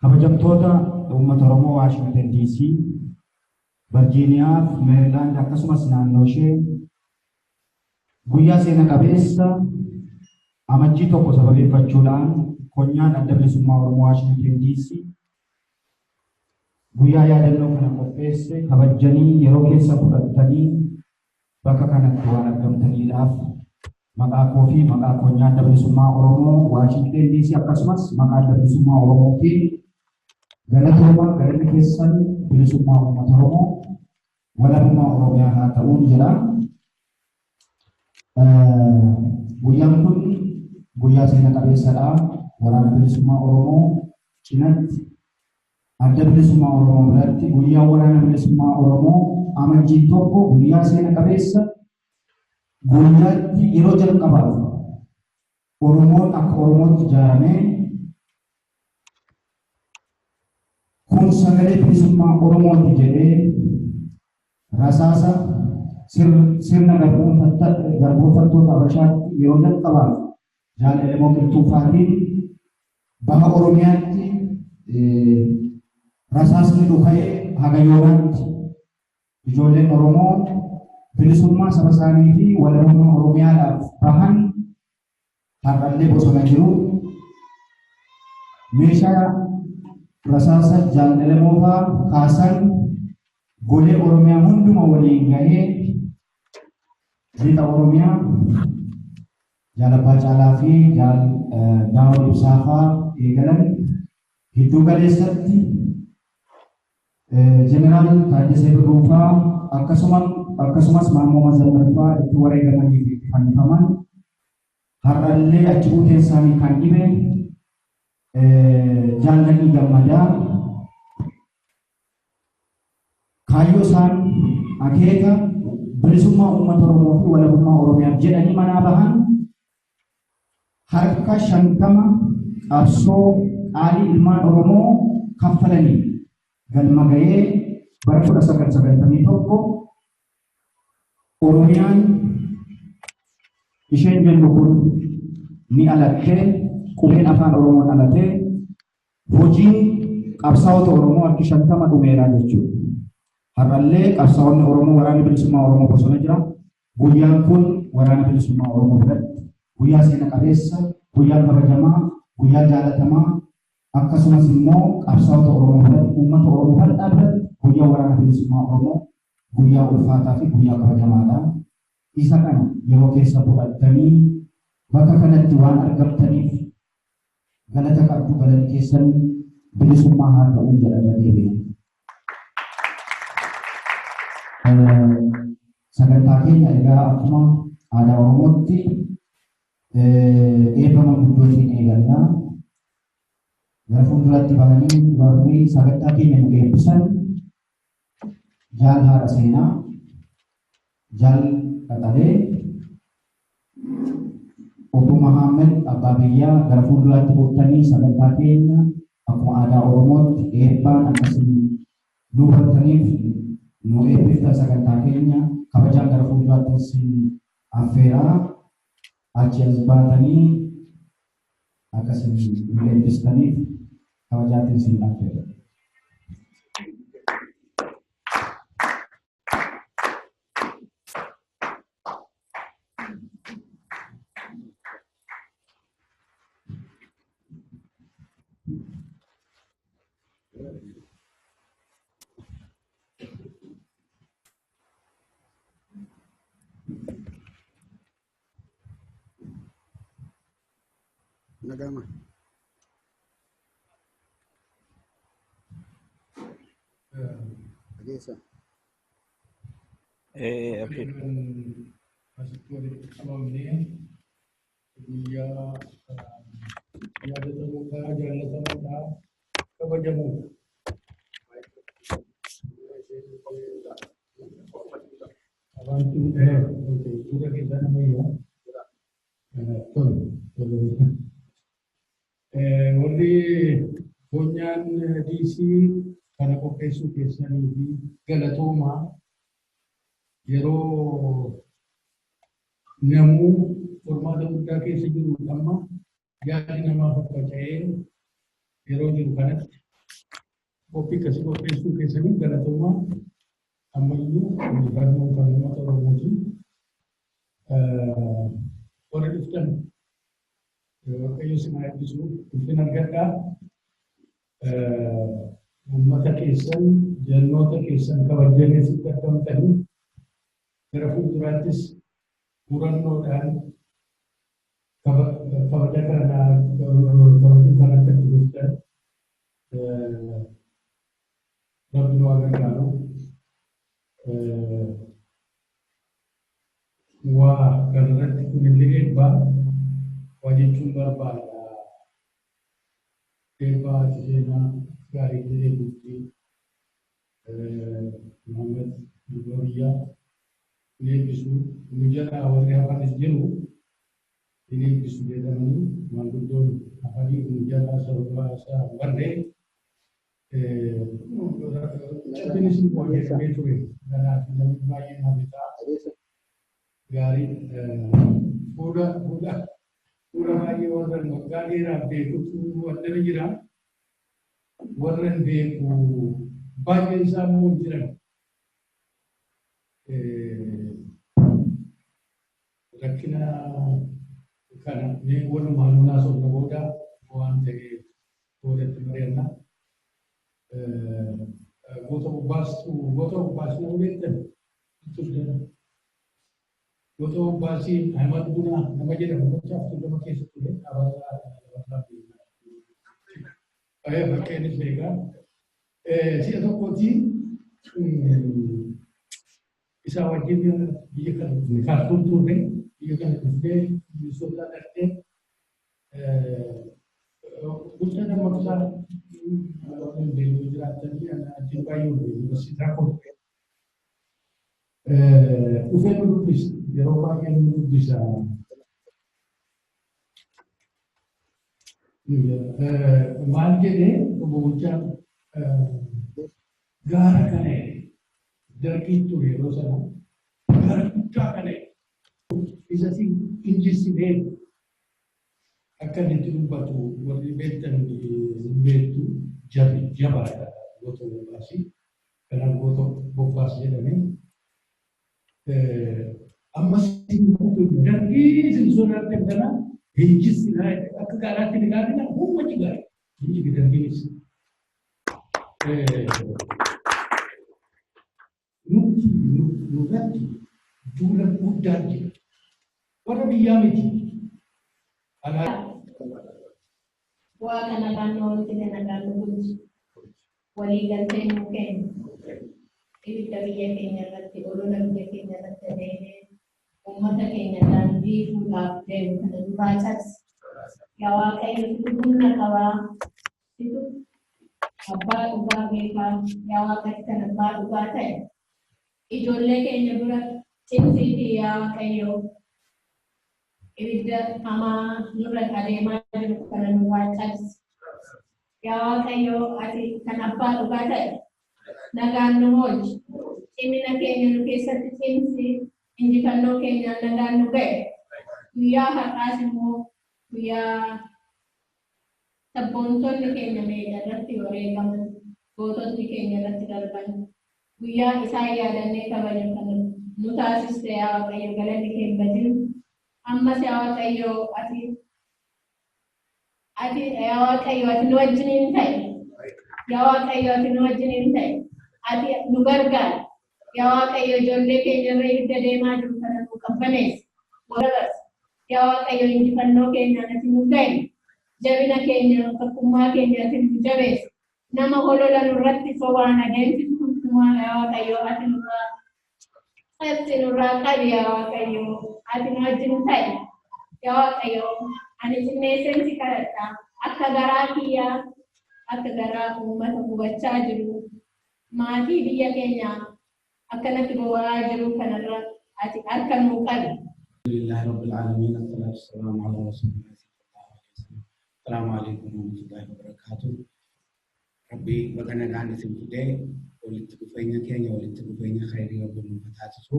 Kabajamtoota uummata Oromoo Waashingtan DC, Virgiiniyaa fi Meerilaand akkasumas naannoo ishee guyyaa seena qabeessa Amajjii 1 sababeeffachuudhaan konyaan Adda Bilisummaa Oromoo Waashingtan DC guyyaa yaadannoo kana qopheesse kabajjanii yeroo keessa fudhattanii bakka kanatti waan argamtaniidhaaf maqaa koo fi maqaa konyaa Adda Bilisummaa Oromoo Waashingtan DC akkasumas maqaa Adda Bilisummaa Oromootiin galatoomaa. Galanni keessan bilisummaa uummata Oromoo, walabummaa Oromiyaa haa ta'uun jedha. Guyyaan kun guyyaa seena qabeessadha. Waraana Bilisummaa Oromoo cinatti, Adda Bilisummaa Oromoo biratti guyyaa Waraana Bilisummaa Oromoo Amajjiin 1 guyyaa seena qabeessa, guyyaatti yeroo jalqabaaf Oromoon akka Oromootti ijaaramee kun sagalee bilisummaa Oromooti jedhee rasaasa sirna garboonfattoota Habashaatti yeroo jalqabaaf Jaal Elemoo Qilxuufaatiin baha Oromiyaatti rasaasni dhuka'ee haga yoonaatti ijoolleen Oromoo bilisummaa saba isaanii fi walabummaa Oromiyaadhaaf bahan har'allee bosona jiru. Meeshaa rasaasa Jaal Elemoo fa'aa kaasan golee Oromiyaa hunduma waliin gahee lixa Oromiyaa Jaal Abbaa Caalaa fi Jaal Daawud Ibsaa fa'aa eegalan, gidduu galeessatti Jeneraal Taaddasee Birruu fa'aa akkasumas Maammoo Mazammir fa'aa itti wareegamanii fi itti fannifaman, har'allee achi buuteen isaanii kan dhibe Jaal Nadhii Gammadaa kaayyoo isaan akeeka bilisummaa uummata Oromoo fi walabummaa Oromiyaaf jedhanii manaa bahan harka 50 qabsoo qaalii ilmaan Oromoo kaffalanii galma ga'ee bara 1991 Oromiyaan isheen jennu kun ni alattee, qubeen afaan Oromoo dhalatee, hojiin qabsaa'ota Oromoo harki 50 dhumeeraa jechuudha. Har'allee qabsaa'onni Oromoo, Waraanni Bilisummaa Oromoo bosona jira. Guyyaan kun Waraana Bilisummaa Oromoo biratti guyyaa seena qabeessa, guyyaa kabajamaa, guyyaa jaalatamaa, akkasumas immoo qabsaa'ota Oromoo biratti, uummata Oromoo bal'aa biratti guyyaa Waraana Bilisummaa Oromoo guyyaa ulfaataa fi guyyaa kabajamaadha. Isa kana yeroo keessa fudhattanii bakka kanatti waan argamtaniif galata qabdu, galanni keessan bilisummaa haa ta'u jedha irra deebi'ee. Sagantaa keenya egaa akkuma aadaa Oromootti eebba manguddootiin eegalla. Gara fuulduratti bahanii warri sagantaa keenya nu eebbisan Jaal Haadha Seenaa, Jaal Qaxalee, Obbo Mahaammed Abbaa Biyyaa gara fuulduraatti koottanii sagantaa keenya akkuma aadaa Oromootti eebbaan akkasiin nu hubattaniif nu eebbiftan sagantaa keenya kabajaan gara fuulduraatti isin affeeraa, achi as baatanii akkasiin nu eebbistaniif kabajaatiin isin affeera. Nagama. Dhageessa. Abshir. Asitti walitti qabamnee guyyaa yaadatamuudha, jaallatamuudha, kabajamuudha. Abaantu suura keessaa nama iyyaa. Tole, tole. Warri konyaan DC kana qopheessuu keessanii fi galatoomaa. Yeroo namuu qormaata guddaa keessa jiru amma yaadi namaa faffaca'ee Yeroo jiru kanatti qophii akkasii qopheessuu keessaniif galatoomaa. Ammayyuu injifannoon kan uummata Oromooti. Warri dhuftan Waaqayyo isin haa eebbisu, ulfina argadhaa. Uummata keessan, jannoota keessan kabajjanii asitti argamtanii gara fuulduraattis murannoodhaan kabaja kana kabajuu kan akka itti dhuftan Rabbi nu haa gargaaru. Waa kanarratti kunillee eebbaa waa jechuun barbaada. Eebbaa ati seenaa gaarii jedhee bultii Muhammad Durbaa biyyaa ni eebbisu. Nu jalaa warri hafanis jiru ni eebbisu jedhamanii maanguddoon hafanii nu jalaa sababa isaa barree cabbinis ni jedhamee ture. Kanaaf namni baay'een hafisaa gaarii fuula fuula fuula baay'ee warra waggaa dheeraaf beekutu wanta jira. Warra hin beeku baay'een isaa immoo hin jiran. Rakkina kana mee walumaa nuu haasofna booda waan ta'e boodatti mari'anna. Goota bobbaastu goota bobbaasuu nama beektan turtan. Goota bobbaasii Ahmad Bunaa nama jedhamu gocha afur keessa ture abalaa fakkeenis beekaa. Si'a tokkooti isaa wajjin biyya kana dhufne Kaartuum turre biyya kana dhufnee Minisootaa dhaqnee bulchaa dammaqsaa beekuu jiraatanii achiin baay'ee beeku barsiisaa koo ture. Dhufee nu dubbisa yeroo baay'ee nu dubbisa. Maal jedhee obbo Bulchaan gaara kana dargii ture yeroo sana gaara guddaa kana isa injissinee akka inni itti dubbatu warri beektan hin beektu jabaadha goota bobbaasii. Kanaaf goota bobbaas jedhame. Ammas dargii isin sodaattan kana hinjissinaa akka gaaraatti ni gaarina humna jigaara. Hinjigi dargiinis. Nuti nurratti duula guddaan jira. Warra biyyaa miti. Waaqa nagaan nu oolchite nagaan nu bulchi. Walii galtee nuu kenni. Ibidda biyya keenya irratti olola biyya keenya irratti adeemee uummata keenya daandii fuudhaaf deemu kana nurraa cabsi. Yaa Waaqayyo situ humna qabaa. Situ abbaa dhugaa beekaa. Yaa Waaqayyo kan abbaa dhugaa ta'e. Ijoollee keenya bira cimsiitii yaa Waaqayyo ibidda hamaa nurra adeemaa jiru kana nurraa cabsi. Yaa Waaqayyo ati kan abbaa dhugaa ta'e nagaan nu oolchi. Cimina keenya nu keessatti cimsi injifannoo keenyaan nagaan nu ga'e. Guyyaa har'aas immoo guyyaa sabboontonni keenya meeqa irratti wareegaman goototni keenya irratti darban guyyaa isaan yaadannee kabajnu kana nu taasiste yaa Waaqayyo galanni kee hin badin. Ammas yaa Waaqayyo ati ati yaa Waaqayyo ati nu wajjiniin ta'i. Yaa Waaqayyo ati nu wajjiniin ta'i. Ati nu gargaari. Yaa Waaqayyo ijoollee keenya irra ibidda deemaa jiru kana nu qabbaneessi. Dabarsi. Yaa Waaqayyo injifannoo keenyaan ati nu ga'i. Jabina keenya tokkummaa keenya ati nu jabeessi. Nama holola nurratti sobaan adeemsisu hundumaa yaa Waaqayyo ati nurraa ati nurraa qabi yaa Waaqayyo. Ati nu wajjin ta'i. Yaa Waaqayyo ani xinneesseen si kadhadha. Akka garaa kiyyaa akka garaa uummata hubachaa jiru maatii biyya keenyaa akkanatti boba'aa jiru kanarra ati harka nuu qabi. لله رب العالمين الصلاة والسلام على رسول الله صلى الله عليه وسلم. السلام عليكم ورحمة الله وبركاته. Rabbi baga nagaan isin fidee walitti dhufeenya keenya walitti dhufeenya khayrii Rabbi nuuf haa taasisu.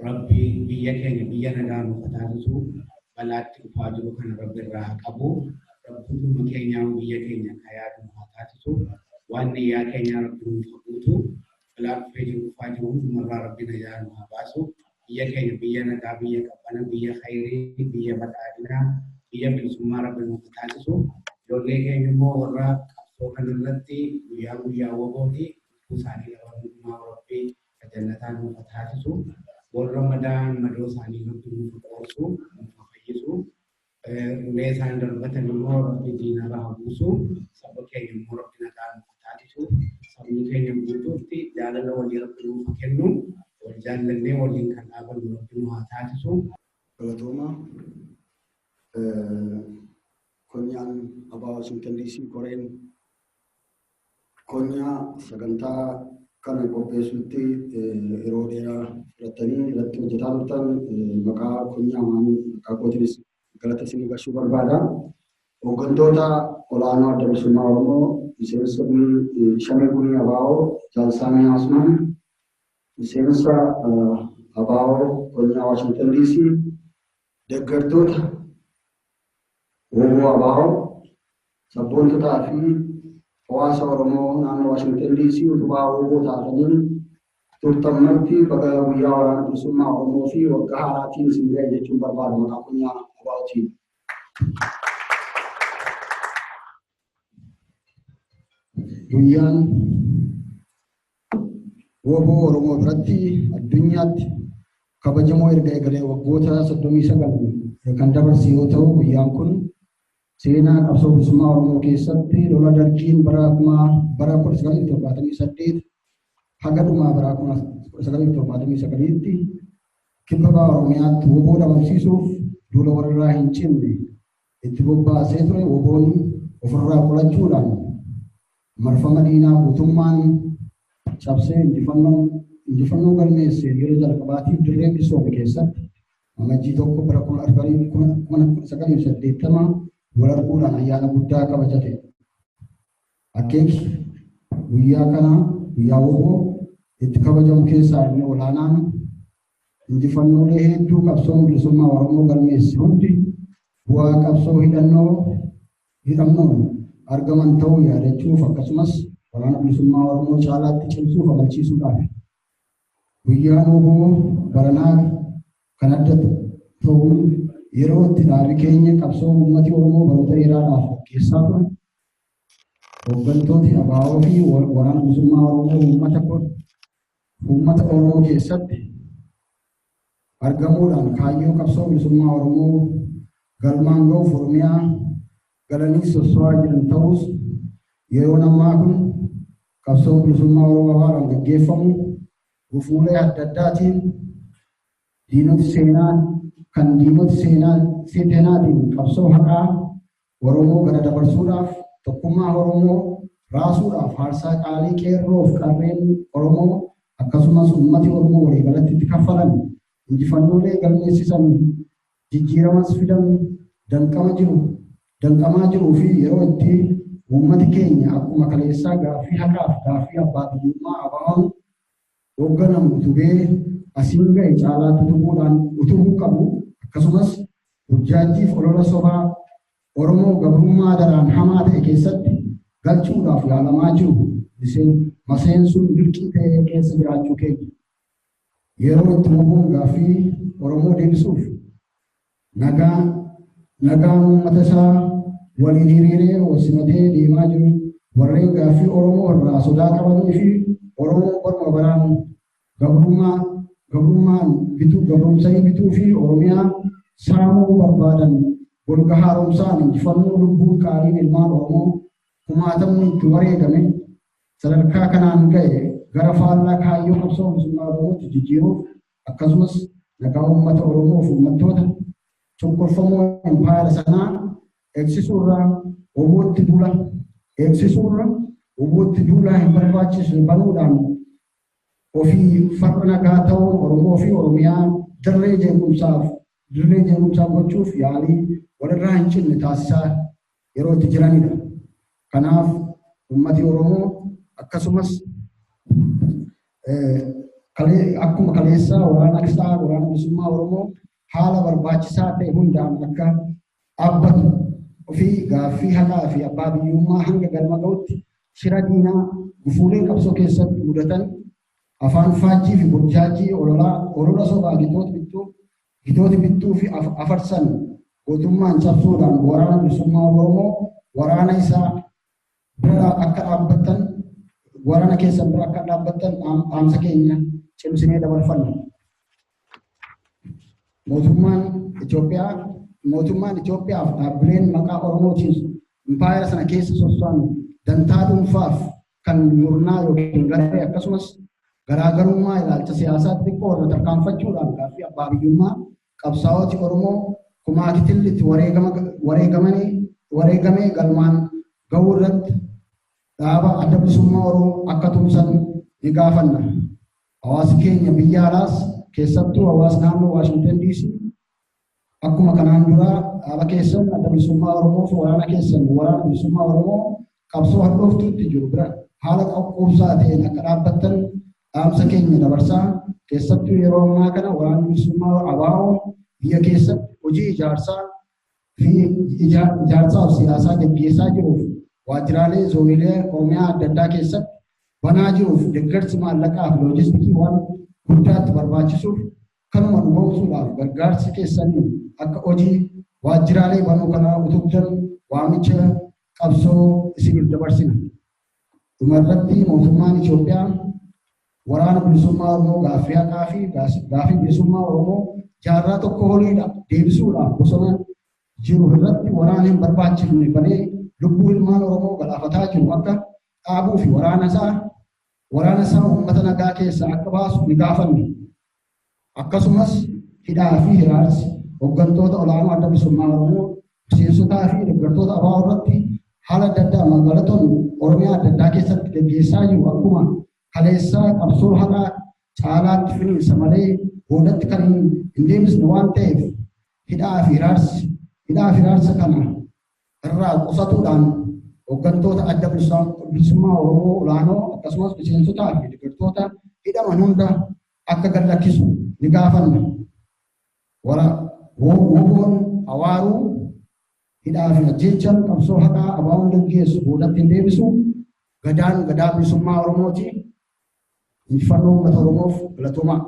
Rabbi biyya keenya biyya nagaa nuuf haa taasisu. Balaatti dhufaa jiru kana Rabbi irraa haa qabu. Rabbi Hunduma keenyaa biyya keenya akka yaadu nu haa taasisu. Waan niyyaa keenyaa Rabbi nuuf haa guutu. Balaa dhufee jiru dhufaa jiru hundumarraa Rabbi najaa nu haa baasu. Biyya keenya biyya nagaa, biyya qabbana, biyya khayrii, biyya badhaadhinaa, biyya bilisummaa Rabbi nuuf haa taasisu. Ijoollee keenya immoo warra qabsoo kanarratti guyyaa guyyaa WBOti lubbuu isaanii dhaban hundumaa Rabbi jannataa nuuf haa taasisu. Warra madaan madoo isaanii Rabbi nuuf haa qoorsu, nuuf haa fayyisu. Ulee isaan darbatan immoo Rabbi diinarra haa buusu. Saba keenya immoo Rabbi nagaa nuuf haa taasisu. Sabni keenya guutuutti jaalala walii Rabbi nuuf haa kennu. Wal jaallannee waliin kan dhaabannu Rabbi nu haa taasisu. Galatooma. Konyaan ABO Washington DC koreen konyaa sagantaa kana qopheessuutti yeroo dheeraa fudhatanii irratti hojjetaa turtan maqaa konyaa maanii maqaa kootiinis galata isinii galchuu barbaada. Hooggantoota olaanoo Adda Bilisummaa Oromoo miseensa Shamee Gumii ABO Jaalsaamii Osman, miseensa ABO konyaa Washington DC, deeggartoota WBO ABO, sabboontotaa fi hawaasa Oromoo naannoo Washington DC utubaa WBO taatanii turtan marti baga guyyaa waraana bilisummaa Oromoo fi waggaa haaraatiin isin ga'e jechuun barbaada maqaa konyaa ABOtiin. Guyyaan WBO Oromoo biratti addunyaatti kabajamoo erga eegalee waggoota 39 kan dabarse yoo ta'u, guyyaan kun seenaa qabsoo bilisummaa Oromoo keessatti lola dargiin bara 1978 haga dhumaa bara 1979tti kibba baha Oromiyaatti WBO dhabamsiisuuf duula walirraa hin cinne itti bobbaasee ture. WBOn ofirraa qolachuudhaan marfama diinaa guutummaan cabsee injifannoo galmeesse yeroo jalqabaatiif dirree bilisoome keessatti Amajjii 1 bara 1980 wal arguudhaan ayyaana guddaa kabajate. Akeeki guyyaa kana guyyaa WBO itti kabajamu keessaa inni olaanaan injifannoolee hedduu qabsoon bilisummaa Oromoo galmeesse hundi bu'aa qabsoo hidhannoon argaman ta'uu yaadachuuf akkasumas waraana bilisummaa Oromoo caalaatti cimsuuf amalchiisuudhaaf. Guyyaan WBO baranaa kan adda ta'uun yeroo itti dhaabbi keenya qabsoo uummati Oromoo baroota dheeraadhaaf gaggeessaa ture. Hooggantooti ABO fi waraana bilisummaa Oromoo uummata Oromoo keessatti argamuudhaan kaayyoo qabsoo bilisummaa Oromoo galmaan ga'uuf Oromiyaa galanii sosso'aa jiran ta'us, yeroon ammaa kun qabsoo bilisummaa Oromoo ABOdhaan gaggeeffamu gufuulee adda addaatiin diinota seenaa kan diinota seenaa seenaatiin qabsoo haqaa Oromoo gara dabarsuudhaaf, tokkummaa Oromoo raasuudhaaf aarsaa qaalii qeerroof qarreen Oromoo akkasumas uummati Oromoo waliigalatti itti kaffalan, injifannoolee galmeessisan, jijjiiramas fidan danqamaa jiruu fi yeroo itti uummati keenya akkuma kaleessaa gaaffii haqaaf gaaffii abbaa biyyummaa ABOn hoogganamu utubee asiin ga'e caalaatti utubuudhaan utubuu qabu, akkasumas burjaajjiif olola sobaa Oromoo gabrummaa daraan hamaa ta'e keessatti galchuudhaaf yaalamaa jiru maseensuun dirqii ta'ee keessa jiraachuu keenya. Yeroo itti WBOn gaaffii Oromoo deebisuuf nagaan uummata isaa waliin hiriiree wal simatee deemaa jiru, warreen gaaffii Oromoo irraa sodaa qabanii fi Oromoo baruma baraan gabrummaan bituu, gabrumsanii bituu fi Oromiyaa saamuu barbaadan golga haaromsaan injifannoo lubbuun qaaliin ilmaan Oromoo kumaatamni itti wareegame sadarkaa kanaan ga'e gara faallaa kaayyoo qabsoo bilisummaa Oromootti jijjiiruuf, akkasumas nagaa uummata Oromoo fi uummattoota cunqurfamoo impaayera sanaa eegsisuurra WBOtti duulaa hin barbaachisne banuudhaan ofii farra nagaa ta'uun Oromoo fi Oromiyaa dirree jeequmsaa gochuuf yaalii walirraa hin cinne taasisaa yeroo itti jiranidha. Kanaaf uummati Oromoo akkasumas akkuma kaleessaa waraana isaa, waraana bilisummaa Oromoo, haala barbaachisaa ta'e hundaan akka dhaabbatu fi gaaffii haqaa fi abbaa biyyummaa hanga galma ga'utti shira diinaa gufuulee qabsoo keessatti mudatan afaan faajjii fi burjaajii olola sobaa gitoota bittuu fi afarsan gootummaan cabsuudhaan waraana bilisummaa Oromoo waraana isaa bira akka dhaabbattan waraana keessan bira akka dhaabbattan dhaamsa keenya cimsinee dabarfanna. Mootummaan Itoophiyaaf dhaabbileen maqaa Oromootiin impaayera sana keessa sosso'an dantaa dhuunfaaf kan murnaa yookiin garee akkasumas garaagarummaa ilaalcha siyaasaa xixiqqoo irra tarkaanfachuudhaan gaaffii abbaa biyyummaa qabsaa'ooti Oromoo kumaatitillitti wareegamee galmaan ga'uu irratti dhaaba adda bilisummaa Oromoo akka tumsan ni gaafanna. Hawaasi keenya biyya alaas keessattuu hawaasa naannoo Waashingtan DC akkuma kanaan dura dhaaba keessan adda bilisummaa Oromoo fi waraana keessan waraana bilisummaa Oromoo qabsoo hadhooftuutti jiru bira haala quubsaa ta'een akka dhaabbattan dhaamsa keenya dabarsaa. Keessattuu yeroo ammaa kana waraanni bilisummaa ABO biyya keessatti hojii ijaarsaa fi ijaarsaaf siyaasaa gaggeessaa jiruuf waajjiraalee zoonilee Oromiyaa adda addaa keessatti banaa jiruuf deeggarsi maallaqaa fi loojistikii waan guddaatti barbaachisuuf kanuma dhugoomsuudhaaf gargaarsi keessanii akka hojii waajjiraalee banuu kanaa utubdan waamicha qabsoo isiniif dabarsina. Dhumarratti mootummaan Itoophiyaa waraana bilisummaa Oromoo gaaffii haqaa fi gaaffii bilisummaa Oromoo jaarraa tokko oliidha deebisuudhaaf bosona jiru irratti waraana hin barbaachifne banee lubbuu ilmaan Oromoo galaafataa jiru akka dhaabuu fi waraana isaa uummata nagaa keessaa akka baasu ni gaafanne. Akkasumas hidhaa fi hiraarsi hooggantoota olaanoo adda bilisummaa Oromoo miseensotaa fi deeggartoota ABO irratti haala adda addaa magaalota Oromiyaa adda addaa keessatti gaggeessaa jiru akkuma kaleessaa qabsoo haqaa caalaatti finiinsa malee boodatti kan hin deebisne waan ta'eef hidhaa fi hiraarsa kana irraa qusatuudhaan hooggantoota adda bilisummaa Oromoo olaanoo akkasumas miseensotaa fi deeggartoota hidhaman hunda akka gad lakkisu ni gaafanna. Woboon awaaruu hidhaa fi ajjeechaan qabsoo haqaa ABO'n gaggeessu boodatti hin deebisu. Gadaan gadaa bilisummaa Oromooti. Injifannoo uummata Oromoof galatoomaa.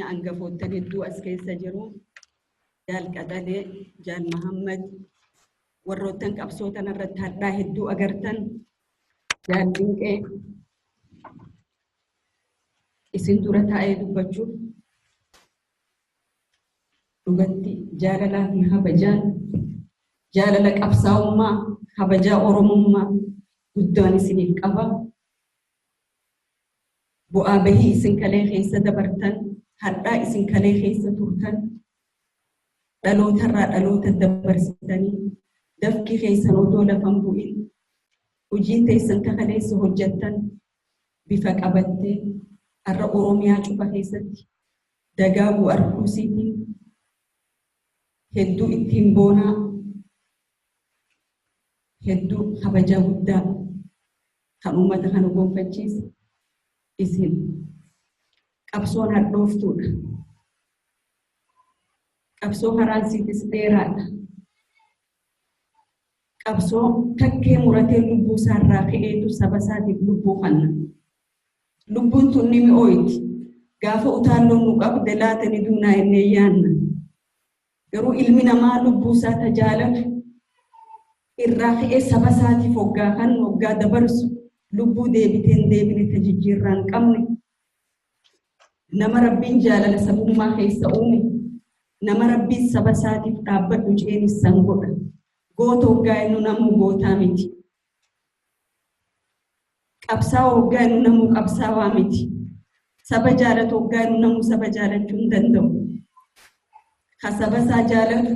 Angafoottan hedduu as keessa jiru Jaal Qaxalee, Jaal Mahammad, warroottan qabsoo tanarratti hadhaa hedduu agartan, Jaal Dinqee isin dura taa'ee dubbachuuf dhugatti jaalalaa fi kabajaan jaalala qabsaa'ummaa kabajaa Oromummaa guddaan isiniif qaba. Bu'aa bahii isin kalee keessa dabartan, hadhaa isin kalee keessa turtan, Dhalootarraa dhaloota dabarsitanii dafki keessan odoo lafa hin bu'in hojiin teessan takaleessa hojjettan bifa qabattee har'a Oromiyaa cufa keessatti dagaaguu arguusiitiin hedduu ittiin boonaa hedduu kabaja guddaa kan uummata kana gonfachiise isin. Qabsoon hadhooftuudha. Qabsoo karaan siitis dheeraadha. Qabsoo takkee muratee lubbuu isaarraa ka'eetu saba isaatiif lubbuu kanna. Lubbuun tun ni mi'ooyti. Gaafa utaalloon nu qabde laata ni duunaa innee yaanna. Garuu ilmi namaa lubbuu isaa tajaalatu irraa ka'ee saba isaatiif hoggaa kan hoggaa dabarsu lubbuu deebitee hin deebine tajijjiirraa hin qabne nama Rabbiin jaalala sabummaa keessa uume nama Rabbiin saba isaatiif dhaabbadhu ceenissan godha. Goota hoggaa inni namuu gootaa miti. Qabsaa'aa hoggaa inni namuu qabsaa'aa miti. Saba jaalatu hoggaa inni namuu saba jaalachuu hin danda'u. Ka saba isaa jaalatu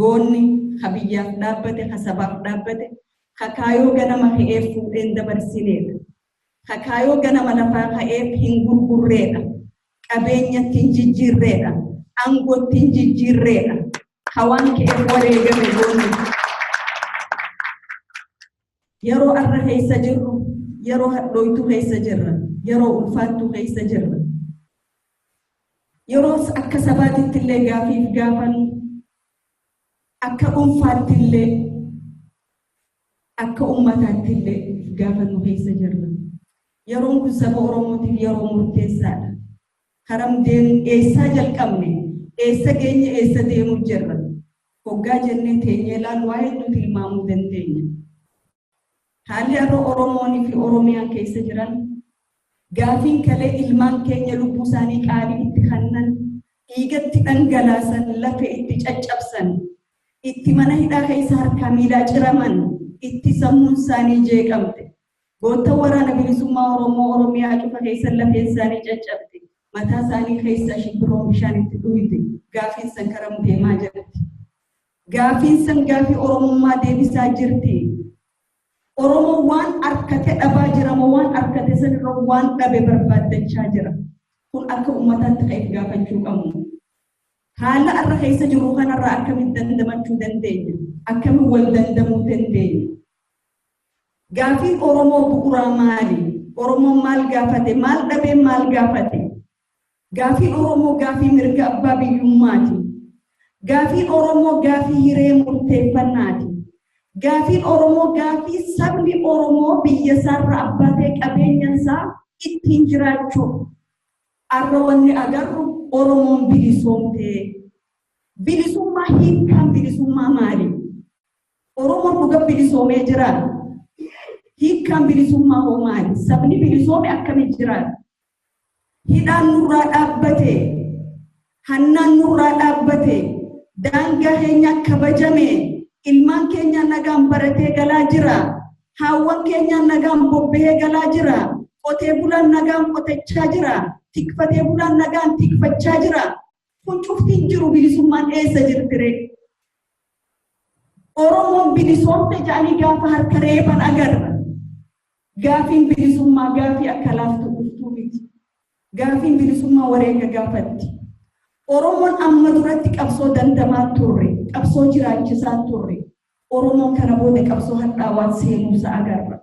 goonni ka biyyaaf dhaabbate ka sabaaf dhaabbate ka kaayoo ganama ka'eef fuudheen dabarsineedha. Ka kaayoo ganama lafaa ka'eef hin gurgurreedha. Qabeenyatti hin jijjiirreedha. Aangootti hin jijjiirreedha. Ka waan ka'eef wareegame goonni. Yeroo arra keessa jirru, yeroo hadhooytuu keessa jirra, yeroo ulfaattuu keessa jirra. Yeroo akka sabaatitti illee gaafiif gaafannu, akka dhuunfaatti illee, akka uummataatti illee gaafannu keessa jirra. Yeroon kun saba Oromootiif yeroo murteessaadha. Karam deemu eessaa jalqabne, eessa geenye, eessa deemu jirra. Hoggaa jennee teenyee ilaalu waa hedduu tilmaamuu dandeenya. Haalli har'a Oromoonii fi Oromiyaan keessa jiran gaafiin kalee ilmaan keenya lubbuu isaanii qaalii itti kannan, dhiigatti dhangalaasan, lafee itti caccabsan, itti mana hidhaa keessa harkaa miilaa ciraman, itti sammuun isaanii jeeqamte. Goota waraana bilisummaa Oromoo Oromiyaa cufa keessa lafeen isaanii caccabte, mataa isaanii keessa shimbirroon bishaan itti dhuyte, gaafiin san karam deemaa jirti. Gaafiin san gaafii Oromummaa deebisaa jirti. Oromoo waan harkate dhabaa jira moo waan harkate sanirra waan dhabe barbaaddachaa jira. Kun akka uummataatti ka'eef gaafachuu qabnu. Haala har'a keessa jiru kanarraa akkamitti dandamachuu dandeenya? Akkamitti wal dandamuu dandeenya? Gaafiin Oromoo bu'uuraa maali? Oromoon maal gaafate? Maal dhabee maal gaafate? Gaafiin Oromoo gaafii mirga abbaa biyyummaati. Gaafiin Oromoo gaafii hiree murteeffannaati. Gaafiin Oromoo gaafii sabni Oromoo biyya isaarra abbaa ta'e qabeenya isaa ittiin jiraachuu. Har'a wanni agarru Oromoon bilisoomtee. Bilisummaa hiikkaan bilisummaa maali? Oromoon dhuga bilisoomee jiraa? Hiikkaan bilisummaa hoo maali? Sabni bilisoome akkamitti jiraata? Hidhaan nurraa dhaabbate, hannaan nurraa dhaabbate, daangaa keenya kabajame, ilmaan keenya nagaan baratee galaa jira, haawwan keenya nagaan bobba'ee galaa jira, qotee bulaan nagaan qotachaa jira, tikfatee bulaan nagaan tikfachaa jira. Kun cuftiin jiru bilisummaan eessa jirti ree? Oromoon bilisoomte jedhanii gaafa harka reeban agarra. Gaafiin bilisummaa gaafii akka laaftu dhuftuu miti. Gaafiin bilisummaa wareega gaafatti. Oromoon amma duratti qabsoo dandamaa turre, qabsoo jiraachisaa turre. Oromoon kana booda qabsoo hadhaawaa seenuusa agarra.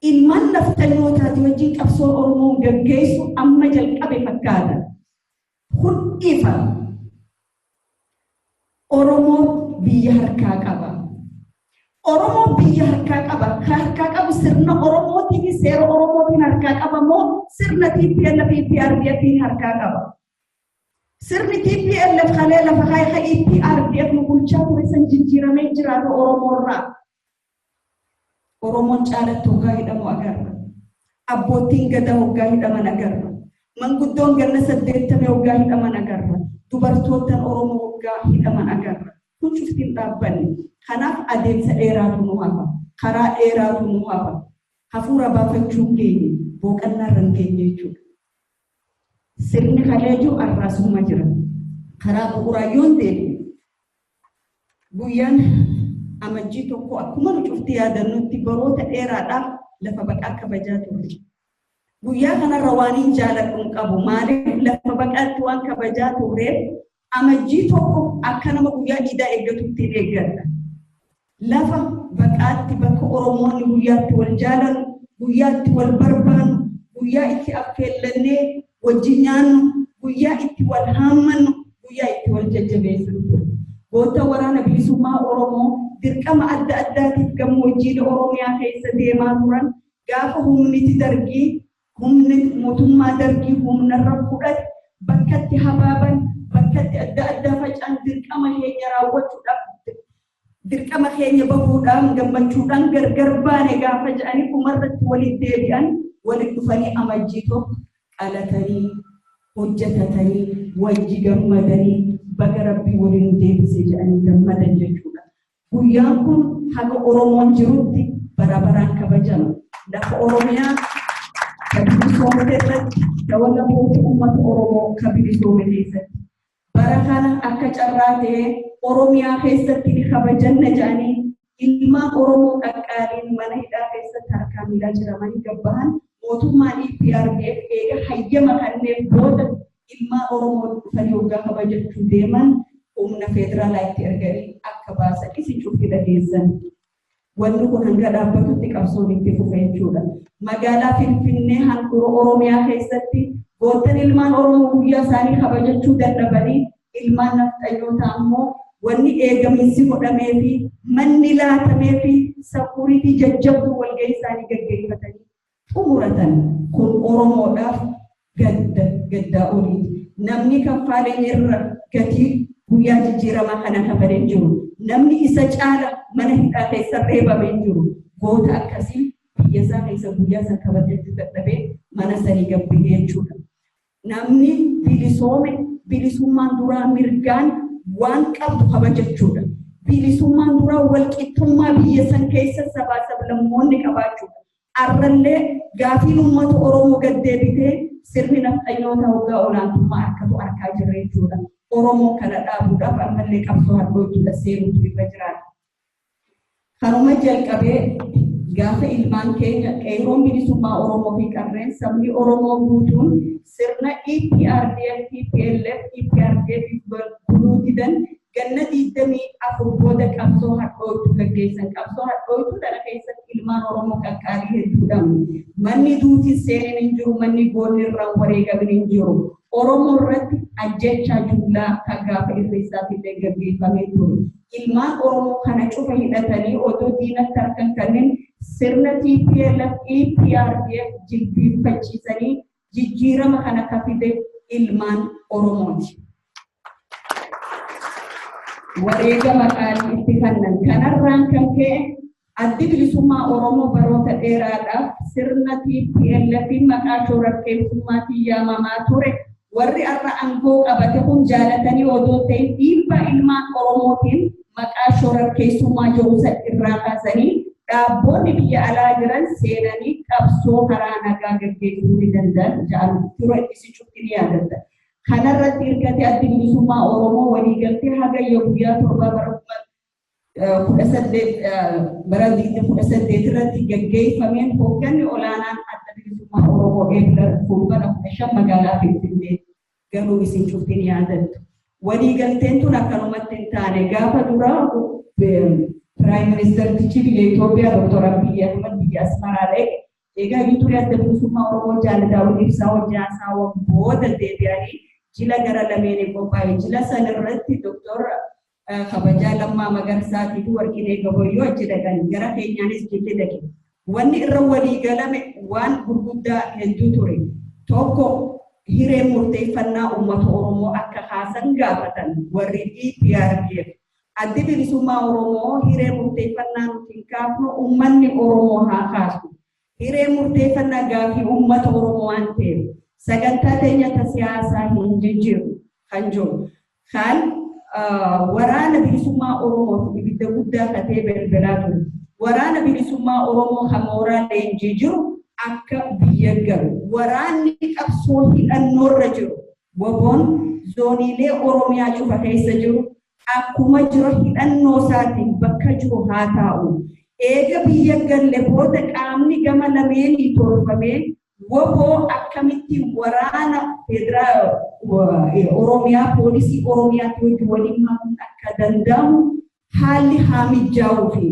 Ilmaan nafxanyootaati wajjin qabsoo Oromoon gaggeessu amma jalqabe fakkaata. Kun ifa. Oromoon biyya harkaa qaba. Oromoon biyya harkaa qaba. Kan harkaa qabu sirna Oromootii fi seera Oromootiin harkaa qaba moo sirna TPLF fi EPRDF harkaa qaba? Sirni TPLF kalee lafa kaayee EPRDF nu bulchaa ture san jijjiiramee jiraatu Oromoorraa. Oromoon caalatti hoggaa hidhamu agarra. Abbootiin gadaa hoggaa hidhaman agarra. Manguddoon ganna 80 hoggaa hidhaman agarra. Dubartootaan Oromoo hoggaa hidhaman agarra. Kun cuftiin dhaabbanne. Kanaaf adeemsa dheeraatu nu hafa. Karaa dheeraatu nu hafa. Hafuura baafachuu hin geenye. Boqonnaa irra hin geenye jechuudha. Sirni kalee jiru arraasuma jira. Karaa bu'uuraa yoon deebi'u, guyyaan Amajjii 1 akkuma nu cufti yaadannutti baroota dheeraadhaaf lafa baqaa kabajaa turre. Guyyaa kanarra waan hin jaaladhu hin qabu. Maaliif lafa baqaatti waan kabajaa turreef Amajjii 1 akka nama guyyaa iidaa eeggatutti hin eeggadha. Lafa baqaatti bakka Oromoonni guyyaatti wal jaalannu, guyyaatti wal barbaannu, guyyaa itti affeellannee wajjin nyaannu, guyyaa itti wal haammannu, guyyaa itti wal jajjabeessinu ture. Goota Waraana Bilisummaa Oromoo dirqama adda addaatiif gammoojjiilee Oromiyaa keessa deemaa turan gaafa humniti Dargii, humni mootummaa Dargii humnarra fudhate bakkatti habaaban, bakkatti adda addaa faca'an dirqama keenya raawwachuudhaaf, dirqama keenya bahuudhaan gammachuudhaan gargar baane gaafa jedhanii dhumarratti walitti deebi'an, walitti dhufanii Amajjii 1 qalatanii, hojjetatanii, wajji gammadanii, baga Rabbii waliin nu deebise jedhanii gammadan jechuudha. Guyyaan kun haga Oromoon jirutti bara baraan kabajama. Lafa Oromiyaa ka bilisoomte irratti dawala mootii uummata Oromoo ka bilisoome keessatti. Bara kana akka carraa ta'ee Oromiyaa keessatti ni kabajanna jedhanii ilmaan Oromoo qaqqaaliin mana hidhaa keessatti harkaa miilaa jiramanii gabbahan mootummaan EPRDF eega hayyama kanneef booda ilmaan Oromoo dhufanii waggaa kabajachuu deeman humna federaalaa itti erganii akka baasan isin cufti dhageessan. Wanni kun hanga dhaabbatutti qabsoon itti fufa jechuudha. Magaalaa Finfinnee handhuura Oromiyaa keessatti goottan ilmaan Oromoo guyyaa isaanii kabajachuu dadhabanii ilmaan nafxanyootaa ammoo wanni eegamiinsi godhamee fi manni laatamee fi security jajjabduu walgahii isaanii gaggeeffatanii xumuratan kun Oromoodhaaf gadda gaddaa oliiti. Namni kaffaaleen irra gatii guyyaa jijjiiramaa kana kafalee hin jiru. Namni isa caala mana hidhaa keessa reebamee hin jiru. Goota akkasii biyya isaa keessa guyyaa san kabajachuu dadhabee mana sanii gabbihee jechuudha. Namni bilisoome bilisummaan duraa mirgaan waan qabdu kabajachuudha. Bilisummaan duraa walqixxummaa biyya san keessa sabaa sablammoonni qabaachuudha. Arrallee gaafiin uummata Oromoo gad deebitee sirni nafxanyoota hoggaa olaantummaa harkatu arkaa jirra jechuudha. Oromoon kana dhaabuudhaaf ammallee qabsoo hadhooytuudha seenuutu irra jiraata. Kanuma jalqabee gaafa ilmaan keenya qeerroon bilisummaa Oromoo fi qarreen sabni Oromoo guutuun sirna EPRDF, TPLF, EPRDF buluu didan ganna 24 booda qabsoo hadhooytu gaggeessan. Qabsoo hadhooytu tana keessatti ilmaan Oromoo qaqqaalii hedduu dhabne. Manni duuti seenin hin jiru, manni goonni irraan wareegamin hin jiru. Oromoo irratti ajjechaa jumlaa kan gaafa irreessaatillee gaggeeffamee ture. Ilmaan Oromoo kana cufa hidhatanii otoo diinatti harkan kanneen sirna TPLF, EPRDF jilbiinfachiisanii jijjiirama kana ka fide ilmaan Oromooti. Wareegama qaalii itti kannan. Kanarraan kan ka'e Addi Bilisummaa Oromoo baroota dheeraadhaaf sirna TPLF maqaa shororkeessummaatiin yaamamaa ture. Warri har'a aangoo qabate kun jaalatanii odoo ta'in dhiibbaa ilmaan Oromootiin maqaa shororkeessummaa jedhu san irraa kaasanii dhaabboonni biyya alaa jiran seenanii qabsoo karaa nagaa gaggeessuu ni danda'an jedhan ture isin cufti ni yaadatta. Kanarratti hirkatee Addi Bilisummaa Oromoo waliigaltee Hagayya guyyaa 7 bara 18 bara 2018 irratti gaggeeffameen hoogganni olaanaan Adda Bilisummaa Oromoo Eebila Fulbaana 15 magaalaa Finfinnee galuu isin cufti ni yaadattu. Waliigalteen tun akkanumatti hin taane. Gaafa duraa Prime Ministertichi biyya Itoophiyaa Dr. Abiyyi Ahmad biyya Asmaraa dhaqe. Egaa yuuturii Adda Bilisummaa Oromoo Jaal Daawud Ibsaa wajjin haasawwan booda deebi'anii jila gara lameenii qophaa'e. Jila san irratti Dr. kabajaa Lammaa Magarsaatii fi Warqinee Gabayyoo achi dhaqan. Gara keenyaanis jilli dhaqe. Wanni irra walii galame waan gurguddaa hedduu ture. Tokko, hiree murteeffannaa uummata Oromoo akka kaasan gaafatan warri EPRDF. Addi Bilisummaa Oromoo hiree murteeffannaa nuti hin kaafnu, uummanni Oromoo haa kaasu. Hiree murteeffannaa gaafii uummata Oromoo waan ta'eef sagantaa teenya ta siyaasaa hin jijjiiru kan jiru. Kan Waraana Bilisummaa Oromoof ibidda guddaa katee belbelaa ture. Waraana Bilisummaa Oromoo kan mooraa leenjii jiru akka biyya galu. Waraanni qabsoo hidhannoorra jiru WBOn zooniilee Oromiyaa cufa keessa jiru akkuma jiru hidhannoo isaatiin bakka jiru haa taa'u. Eega biyya galle booda qaamni gama lameenii tolfamee WBO akkamitti waraana federaal Oromiyaa poolisii Oromiyaatti wajjin waliin makuun akka danda'amu haalli haa mijaa'uu fi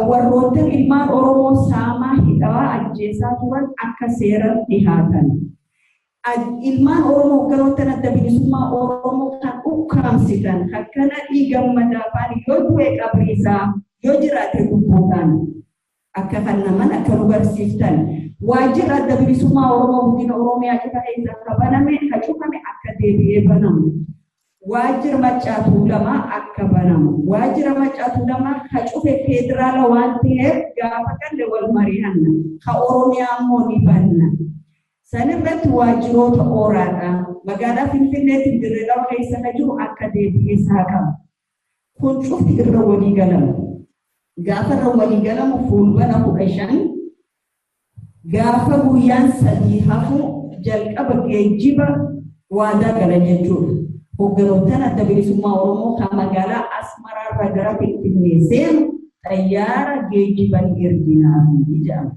warroota ilmaan Oromoo saamaa hidhaa ajjeesaa turan akka seeran dhihaatan. Ilmaan Oromoo hogganoota adda bilisummaa Oromoo kan ukkaamsitan akkana dhiigan madaafaan yoo du'e qabri isaa yoo jiraate lubbuudhaan akka kan naman akka nu barsiiftan. Waajjirri adda bilisummaa Oromoo guddina Oromiyaa cufa keessa akka baname akka cufame akka deebi'ee banamu. Waajjira Maccaa Tuulamaa akka banamu. Waajjira Maccaa Tuulamaa ka cufe federaala waan ta'eef gaafa galle wal mari'anna. Ka Oromiyaa immoo ni banna. Sanirratti waajjiroota ooraadha. Magaalaa Finfinneetti Dirree Dhawaa keessa ka jiru akka deebi'ee saaqamu. Kun cufti irra walii galamu. Gaafa irra walii galamu Fulbaana 15 gaafa guyyaan 3 hafu jalqaba geejjiba waadaa galan jechuudha. Hogganoottan adda bilisummaa Oromoo kan magaalaa Asmaraarraa gara Finfinnee seenu xayyaara geejjiban erginaafi jedhama.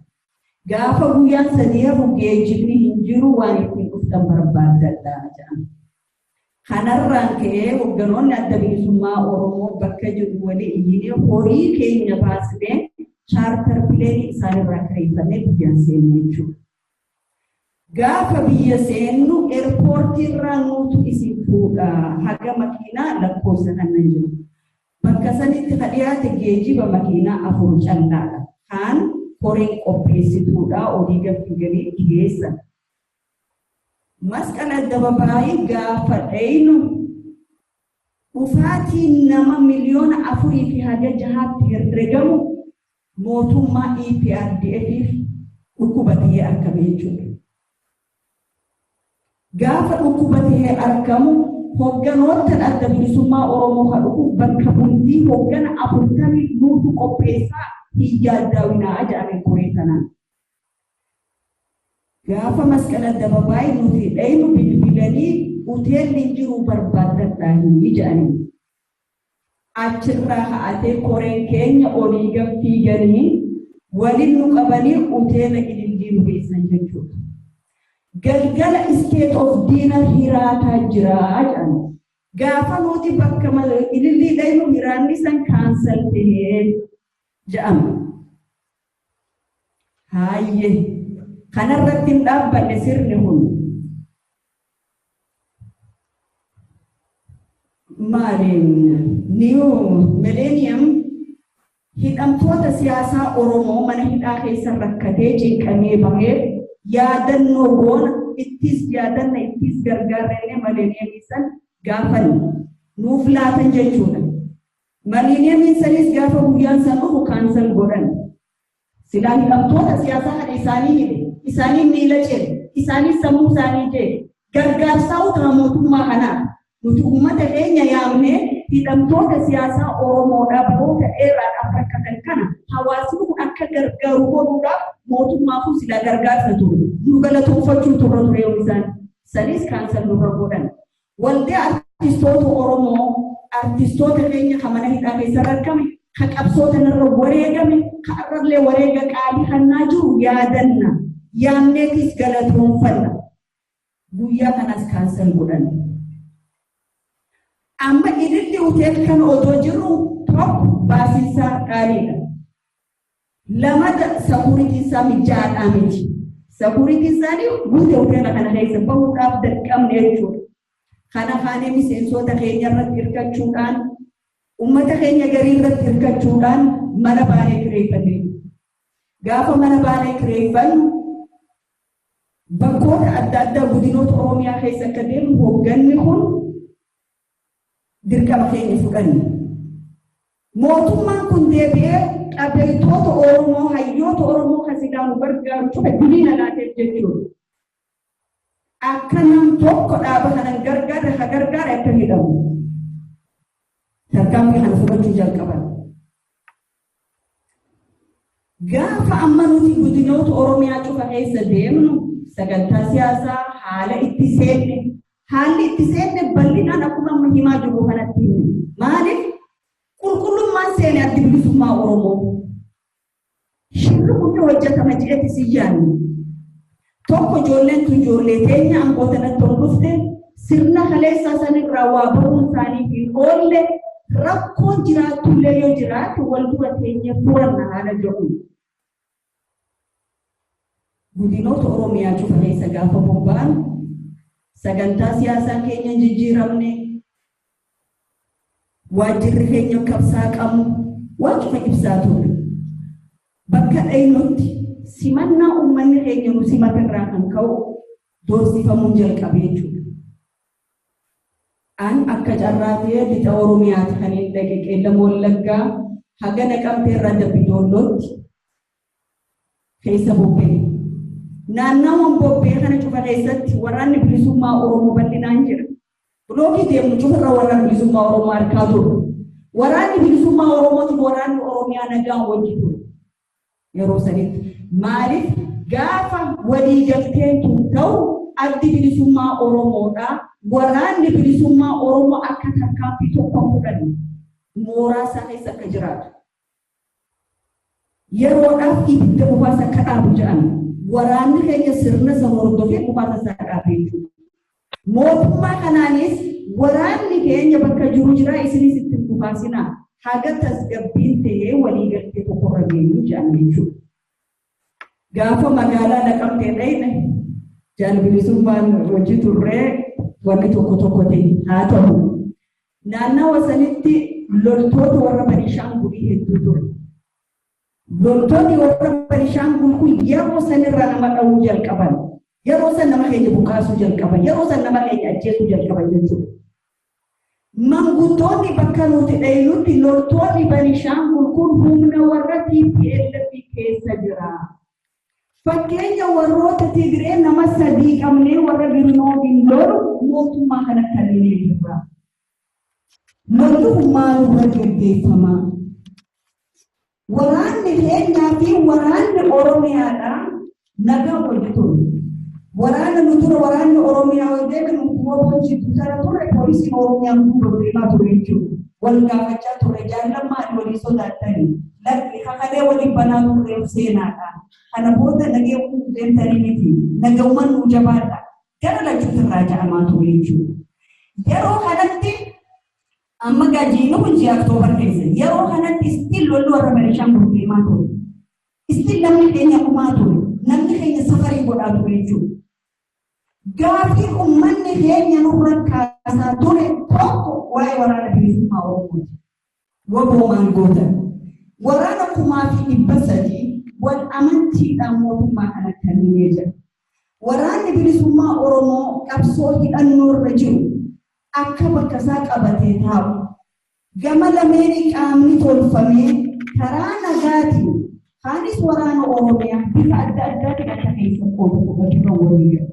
Gaafa guyyaan 3 hafu geejjibni hin jiru waan ittiin dhuftan barbaaddadha jedhama. Kanarraan ka'ee hogganoonni adda bilisummaa Oromoo bakka jiru walii iyyinee horii keenya baasnee charter pileenii isaanirraa kireeffannee biyyaan seennu jechuudha. Gaafa biyya seennu eerpoortiirraa nuutu isin fuudha haga makiinaa lakkoofsa kannan jiru. Bakka sanitti ka dhiyaate geejjiba makiinaa 4 callaadha. Kaan koreen qopheessituudha olii gadi dhiyeessa. Masqala addababaayii gaafa dhaynu dhufaatiin nama 4,000,000 fi haga 6tti herregamu mootummaa EPRDF'if dhukkuba ta'ee argame jechuudha. Gaafa dhukkuba ta'ee argamu hogganoota adda bilisummaa Oromoo haa dhufu bakka bultii hoggana 40 nuutu qopheessaa hin yaaddaawinaa jedhame koree kanaan. Gaafa masqala addababaayii nuti dhaynu bilbilanii hoteelli hin jiru barbaaddadhaa hin jedhanii. Achirraa ka'atee koreen keenya olii gad fiiganii waliin nu qabanii hoteela Ilillii nu geessan jechuudha. Galgala state of dinner hiraataa jira jedhan. Gaafa nuti bakka Ilillii dhaynu hiraanni san cancel ta'ee jedhama. Haayyee kanarratti hin dhaabbanne sirni kun. Maaliin New Millennium hidhamtoota siyaasaa Oromoo mana hidhaa keessa rakkatee cinqamee bahee yaadannoo goona ittis yaadanna ittis gargaarree Millennium san gaafanne nuuf laatan jechuudha. Millennium sanis gaafa guyyaan san dhufu cancel godhan. Silaa hidhamtoota siyaasaa kana isaanii hidhe, isaanii miila cire, isaanii sammuu isaanii jee gargaarsaa utuma mootummaa kanaa nuti uummata keenya yaamnee hidhamtoota siyaasaa Oromoodhaa baroota dheeraadhaaf rakkatan kana hawaasni kun akka gargaaru godhuudhaaf mootummaafuu silaa gargaarsa ture. Nu galatoonfachuu turre ture yoo isaan sanis cancel nurra godhan. Waldaa artistoota Oromoo artistoota keenya kan mana hidhaa keessa rakkame, kan qabsoota irra wareegame, kan irrallee wareega qaalii hannaa jiru yaadanna. Yaamneetis galatoonfanna. Guyyaa kanas cancel godhan. Amma Ililli hotel kan otoo jiru tokko baasiinsaa qaaliidha. Lamata security isaa mijaadhaa miti. Security isaanii guute hoteela kana keessa bahuudhaaf dirqamne jechuudha. Kana kaanee miseensota keenya irratti hirkachuudhaan uummata keenya garii irratti hirkachuudhaan mana baanee kireeffanne. Gaafa mana baanee kireeffannu bakkoota adda addaa godinoota Oromiyaa keessa akka deemu hoogganni kun dirqama keenya fudhanne. Mootummaan kun deebi'ee qabeeytoota Oromoo hayyoota Oromoo kan silaa nu gargaaru cufa diliina laateef jechuudha. Akka nam tokko dhaaba kanan gargaarre ha gargaare akka hidhamu. Tarkaanfii kana fudhachuu jalqaban. Gaafa amma nuti godinoota Oromiyaa cufa keessa deemnu sagantaa siyaasaa Haala itti seenne, haalli itti seenne bal'inaan akkuma amma himaa jirru kanatti himne. Maaliif qulqullummaan seene Addi Bilisummaa Oromoo? Shirri hundi hojjetama jedhetti si yaadne. Tokko, ijoolleen tun ijoollee teenya aangoo tanatti ol dhufte, sirna kaleessaa sanirraa waa baruun isaanii hin oolle, rakkoon jiraattullee yoo jiraate wal dura teenyee furanna haala jedhu. Godinoota Oromiyaa cufa keessa gaafa bobba'an sagantaa siyaasaa keenya hin jijjiiramne, waajjirri keenya kabsaa qabu waan cufa ibsaa ture. Bakka dhaynutti simannaa uummanni keenya nu simatirraa kan ka'u doorsifamuun jalqabe jechuudha. An akka carraa ta'ee lixa Oromiyaati kan hin dhaqe, Qeellam Wallaggaa haga Naqamtee irraa Dambi Doollootti keessa bobba'e. Naannawaan bobba'e kana cufa keessatti Waraanni Bilisummaa Oromoo bal'inaan jira. Bilookii deemnu cufarra Waraana Bilisummaa Oromoo harkaa ture. Waraanni Bilisummaa Oromootiif waraanni Oromiyaa nagaan wajji ture. Yeroo sanitti maaliif gaafa waliigalteen tun ta'u Addi Bilisummaa Oromoodha. Waraanni Bilisummaa Oromoo akka tarkaanfii tokko fudhanne, mooraa isaa keessa akka jiraatu, yeroodhaaf ibidda dhukaasa akka dhaabu jedhan, waraanni keenya sirna san hordofee dhukaasa isaa dhaabe jechuudha. Mootummaa kanaanis waraanni keenya bakka jiru jira, isinis itti hin dhukaasinaa haga tasgabbiin ta'ee waliigaltee tokkorra geenyu jedhan jechuudha. Gaafa magaalaa Naqamtee dhayne, jaalbilisummaan hojii turree wanni tokko tokko ta'e haa ta'u. Naannawa sanitti loltoota warra Benishaangulii hedduu ture. Loltoonni warra Benishaangul kun yeroo sanirraa nama dha'uu jalqaban. Yeroo san nama keenya buqqaasuu jalqaban. Yeroo san nama keenya ajjeesuu jalqaban jechuudha. Manguddoonni bakka nuti dhayinutti loltoonni Benishaangul kun humna warra TPLF keessa jira. Fakkeenya warroota Tigree nama sadii qabnee warra Girnoogiin lolu mootummaa kana kanneen jirra. Lolli kun maalirra gaggeeffama? Waraanni keenyaa fi waraanni Oromiyaadha nagaa wajji ture. Waraana nu dura waraanni Oromiyaa ol deeme, nu woboon jidduu tara turre, poolisiin Oromiyaa nu duuba deemaa ture jechuudha. Wal gaafachaa turre, jaallammaa ani walii sodaattanii lakki kakalee waliin banaa turre seenaadha. Kana booda nagee uumuu deemtanii miti. Nagauman nuu jabaadha. Gara lachuutirraa ja'amaa ture jechuudha. Yeroo kanatti amma gajiin kun ji'a Oktoobar keessa, yeroo kanatti still lolli warra Benishaangul deemaa ture. Still namni keenya dhumaa ture. Namni keenya safarii godhaa ture jechuudha. Gaafii uummanni keenya nurra kaasaa ture tokko waa'ee Waraana Bilisummaa Oromooti. Waboo maal gootan? Waraana 3,300 wal amantiidhaan mootummaa kana kenninee jira. Waraanni Bilisummaa Oromoo qabsoo hidhannoo irra jiru akka bakka isaa qabatee taa'u, gama lameenii qaamni tolfamee karaa nagaatiin kaanis waraana Oromiyaa bifa adda addaatiin akka keessa qooda fudhatu irra walii galu.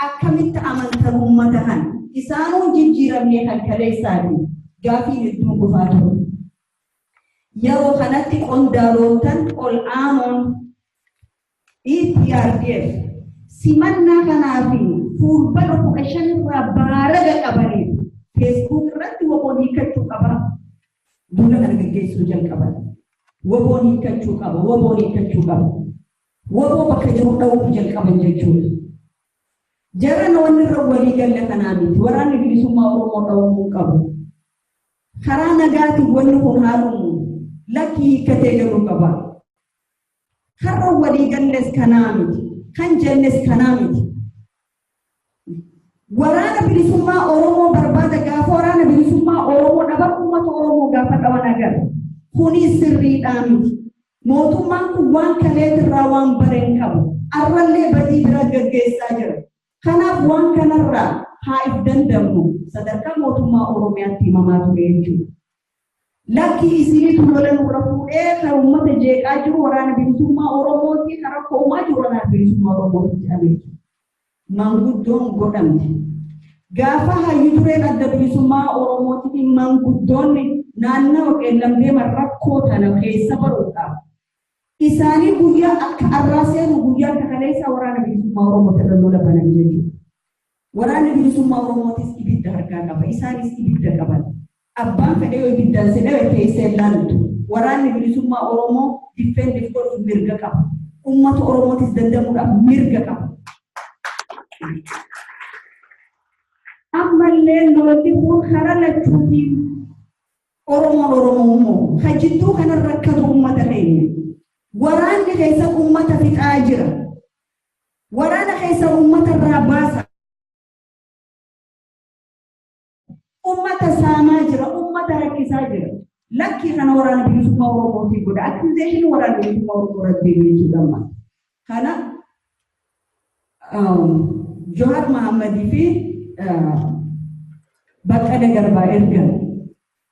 Akkamitti amantan uummata kana? Isaanuun jijjiiramnee kan kaleessaati. Gaafiin hedduun dhufaa ture. Yeroo kanatti qondaalootan ol aanoon EPRDF simannaa kanaa fi Fulbana 15 irraa baaraga qabaniif Facebook irratti WBOn hiikkachuu qaba. Duula kana gaggeessuu jalqaban. WBOn hiikkachuu qaba. WBOn hiikkachuu qaba. WBO bakka jiru dha'uu jalqaban jechuudha. Jarana wanni irra walii galle kanaa miti. Waraanni Bilisummaa Oromoo dha'amuu qabu. Karaa nagaatiin wanni kun haa dhumu. Lakki, hiikkatee galuu qaba. Karra walii galles kanaa miti. Kan jennes kanaa miti. Waraana Bilisummaa Oromoo barbaada, gaafa Waraana Bilisummaa Oromoo dhaban, uummata Oromoo gaafa dhaban agarra. Kunis sirriidhaa miti. Mootummaan kun waan kaleetirraa waan bareen qabu. Arrallee badii bira gaggeessaa jira. Kanaaf waan kanarraa haa if dandamnu sadarkaa mootummaa Oromiyaatti himamaa ture jechuudha. Lakki, isinitu lola nurra fuudhee, kan uummata jeeqaa jiru Waraana Bilisummaa Oromooti, kan rakkoo uumaa jiru Waraana Bilisummaa Oromooti jedhamee jira. Manguddoon godhamte. Gaafa hayyu dureen Adda Bilisummaa Oromootii fi manguddoonni naannawa Qeellam deeman rakkoo tana keessa baruudhaaf isaanii guyyaa akka arraa seenu, guyyaa akka kaleessaa Waraana Bilisummaa Oromooti irra lola banan jechuudha. Waraanni bilisummaa Oromootis ibidda harkaa qaba. Isaanis ibidda qaban. Abbaan fedhe yoo ibiddaan si dhabe teessee ilaaltu. Waraanni bilisummaa Oromoo defend godhuuf mirga qaba. Uummata Oromootis dandamuudhaaf mirga qaba. Ammallee lolli kun karaa lachuutiin Oromoon Oromoo immoo kan jidduu kana rakkatu uummata keenya. Waraanni keessa uummata fixaa jira. Waraana keessa uummata irraa baasa. Uummata saamaa jira, uummata rakkisaa jira. Lakkii kana waraana bilisummaa Oromootiin godha. Accusation waraana bilisummaa Oromoo irratti deemee jechuudha amma. Kana Johaar Mahammadii fi Baqqala Garbaa ergan.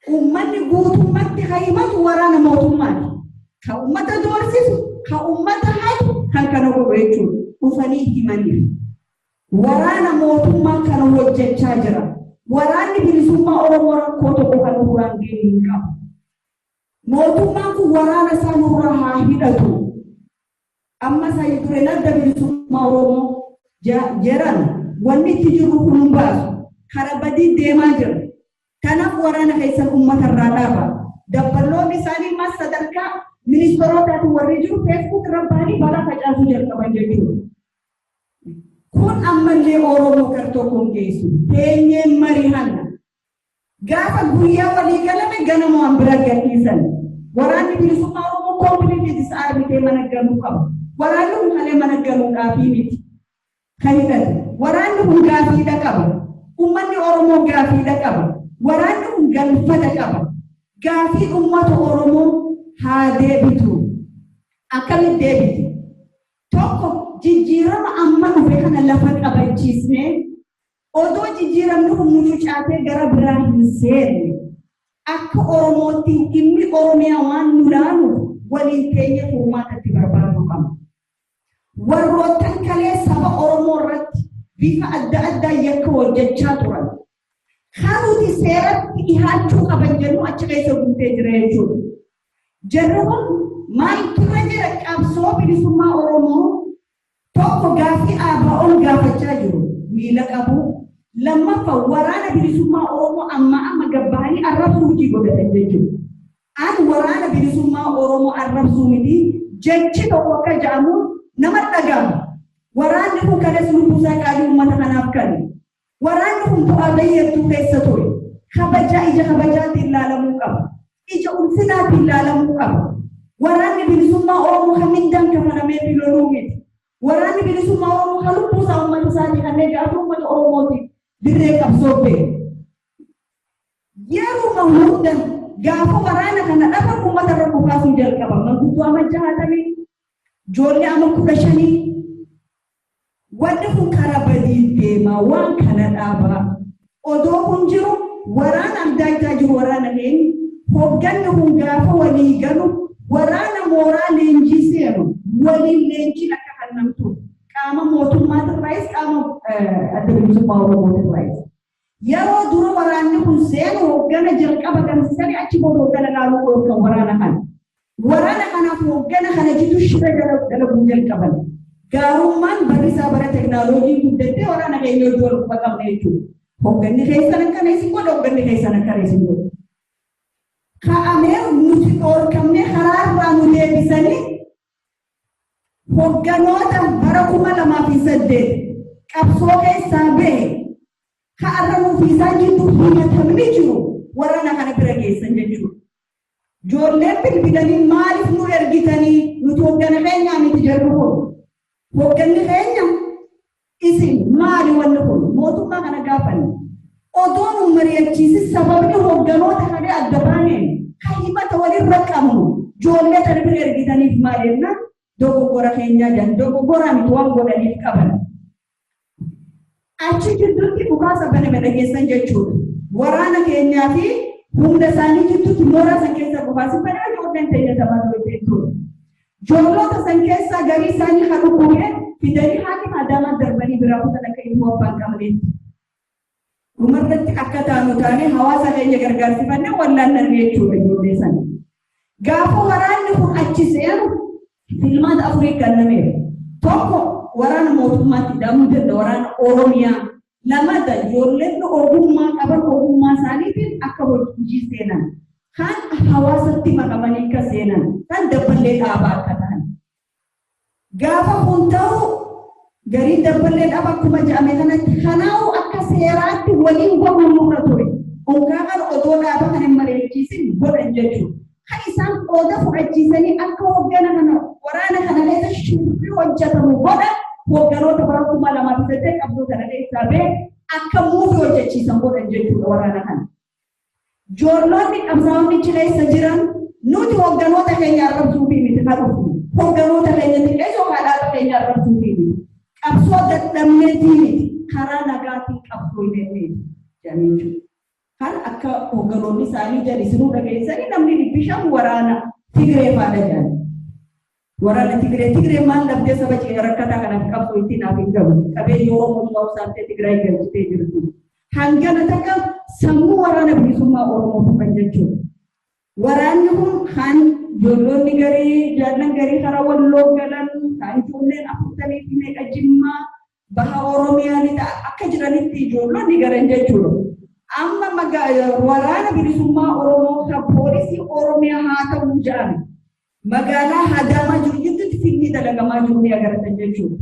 Uummanni guutummatti himatu waraana mootummaati. Ka uummata doorsisu, ka uummata hatu, kan kana godhu jechuudha. Dhufanii himaniif. Waraana mootummaa kana hojjechaa jira. Waraanni bilisummaa Oromoo rakkoo tokko kan nurraan ga'e hin qabu. Mootummaan kun waraana isaa nurraa haa hidhatu. Amma isaa ture adda bilisummaa Oromoo jedhan wanni itti jiru kun hin baasu. Kara badii deemaa jira. Kanaaf waraana keessan uummata irraa dhaaba. Dabballoonni isaanii mas sadarkaa ministeerotaatiin warri jiru Facebook irra bahanii balaa facaasuu jalqaban jechuudha. Kun ammallee Oromoo gar tokkoon geessu. Teenyeen mari'anna. Gaafa guyyaa walii galame ganama waan bira gadhiisan. Waraanni bilisummaa Oromoo completely disarm ta'ee mana galuu qaba. Waraanni kun kalee mana galuudhaafii miti. Kan hidhate. Waraanni kun gaafiidha qaba. Uummanni Oromoo gaafiidha qaba. Waraanni kun galfata qaba. Gaafii uummata Oromoo haa deebitu. Akkamitti deebiti? Tokko, jijjiirama amma dhufe kana lafa qabachiisnee, odoo jijjiiramni kun mucucaatee gara biraa hin seenne, akka Oromootti dhimmi Oromiyaa waan nu laaluuf waliin teenyee furmaatatti barbaaduu qabna. Warroottan kalee saba Oromoo irratti bifa adda addaa yakka hojjechaa turan, kan nuti seeratti dhihaachuu qaban jennu achi keessa guutee jira jechuudha. Jarri kun maaltu irra jira? Qabsoo bilisummaa Oromoo tokko gaaffii ABO'n gaafachaa jiru miila qabu. Lammaffaa, waraana bilisummaa Oromoo amma amma gabbahanii arrabsuu hojii godhatan jechuudha. An waraana bilisummaa Oromoo arrabsuu miti, jechi tokko akka jedhamu nama dhaga'ama. Waraanni kun kanas lubbuusaa qaalii uummata kanaaf kenne. Waraanni kun bu'aa bahii hedduu keessa ture. Kabajaa ija kabajaatiin ilaalamuu qaba. Ija ulfinaatiin ilaalamuu qaba. Waraanni bilisummaa Oromoo kan mindaan kafalamee fi loluu miti. Waraanni bilisummaa Oromoo kan lubbuu isaa uummata isaatii kanneen gaafa uummata Oromootiif dirree qabsoo ba'e. Yeruma hunda gaafa waraana kana dhaban uummata irra dhukaasuu jalqaban. Manguddoo ama 60, ijoollee ama 15. Wanni kun karaa badii deemaa, waan kana dhaabaa. Odoo kun jiru waraana adda jiru, waraana keenya hogganni kun gaafa walii galu, waraana mooraa leenjii seenu waliin leenjiin akka kennamtu qaama mootummaatirraayis qaama adda bilisummaa Oromootirraayis. Yeroo dura waraanni kun seenu hoggana jalqaba gamsisanii achi booda hoggana laaluu dhorkan waraana kana. Waraana kanaaf hoggana kana jidduu shira dalaguu jalqaban. Gaarummaan barri isaa bara teknooloojii guddattee waraana keenya hojii wal quba qabna jechuudha. Hogganni keessan akkana isin godha, hogganni keessan akkana isin godha. Ka'amee nuti dhorkamnee karaarraa nu deebisanii hogganoota bara 2008 qabsoo keessaa bahe ka'arra nuuf isaan jidduu himatamni jiru waraana kana bira geessan jechuudha. Ijoolleen bilbilanii, "Maaliif nu ergitanii? Nuti hoggana keenyaa miti jarri kun. Hogganni keenya isin, maali wanni kun?" Mootummaa kana gaafanne. Odoo nu mari'achiisin sababni hogganoota kana adda baaneen kan himata walirra qabnu ijoollee kana bira ergitaniif maal jennaan, dogoggora keenyaa jedhan. Dogoggora miti, waan godhaniif qaban. Achi gidduutti dhukaasa baname dhageessan jechuudha. Waraana keenyaa fi humna isaanii gidduutti mooraa san keessa dhukaasi baname, ijoolleen teenya taphaa ture jechuudha. Ijoollota san keessaa garii isaanii kan dhukkubee fidanii haakima Adaamaa darbanii biraa kutan akka inni abbaan qabneetti. Dhumarratti akka taanu taanee hawaasa keenya gargaarsifannee wallaannanne jechuudha ijoollee sana. Gaafa waraanni kun achi seenu filmaata afurii kennameera. Tokko, waraana mootummaatti hidhamuu danda'a, waraana Oromiyaa. Lamada ijoolleen ogummaa qaban ogummaa isaaniitiin akka hojii seenan. Kan hawaasatti makamanii akka seenan. Kan dabballee dhaabaa akka ta'an. Gaafa kun ta'u gariin dabballee dhaaba akkuma jedhame kanatti kanaa'u akka seeraatti waliin godhuun nurra ture. Hoggaa kan odoo dhaaba kan hin mari'achiisin godhan jechuudha. Kan isaan qooda fudhachiisanii akka hoggana kana waraana kana keessa shirri hojjetamu godhan hogganoota bara 2008 qabduu kana keessaa ba'e akka muufii hojjechiisan godhan jechuudha waraana kana. Ijoollonni qabsaa'onni achi keessa jiran nuti hogganoota keenya arrabsuufi miti kan dhufnu. Hogganoota keenya xiqqeessoo haadhaata keenya arrabsuufi miti. Qabsoo dadhabneetii miti karaa nagaatiin qabsoo hin dandeenya jechuudha. Kan akka hogganoonni isaanii jalisinuu dhageessanii namni 500 waraana Tigree faana jedhan. Waraana Tigree Tigree maal dhabdee saba cee rakkataa kanaaf qabsoo ittiin naaf hin galu. Qabeenya Oromoo tumaa saamtee Tigraay galchitee jirtu. Hangana takka sammuu waraana bilisummaa Oromoo tuqan jechuudha. Waraanni kun kan ijoollonni garii jaallan garii karaa Walloo galan kan ijoolleen 40 fi meeqa Jimmaa baha Oromiyaa lixa akka jiranitti ijoollonni garan jechuudha. Amma waraana bilisummaa Oromoo kan poolisii Oromiyaa haa ta'uu jedhame magaalaa Adaamaa jiru jidduutti fiilmii dalagamaa jiru ni agartan jechuudha.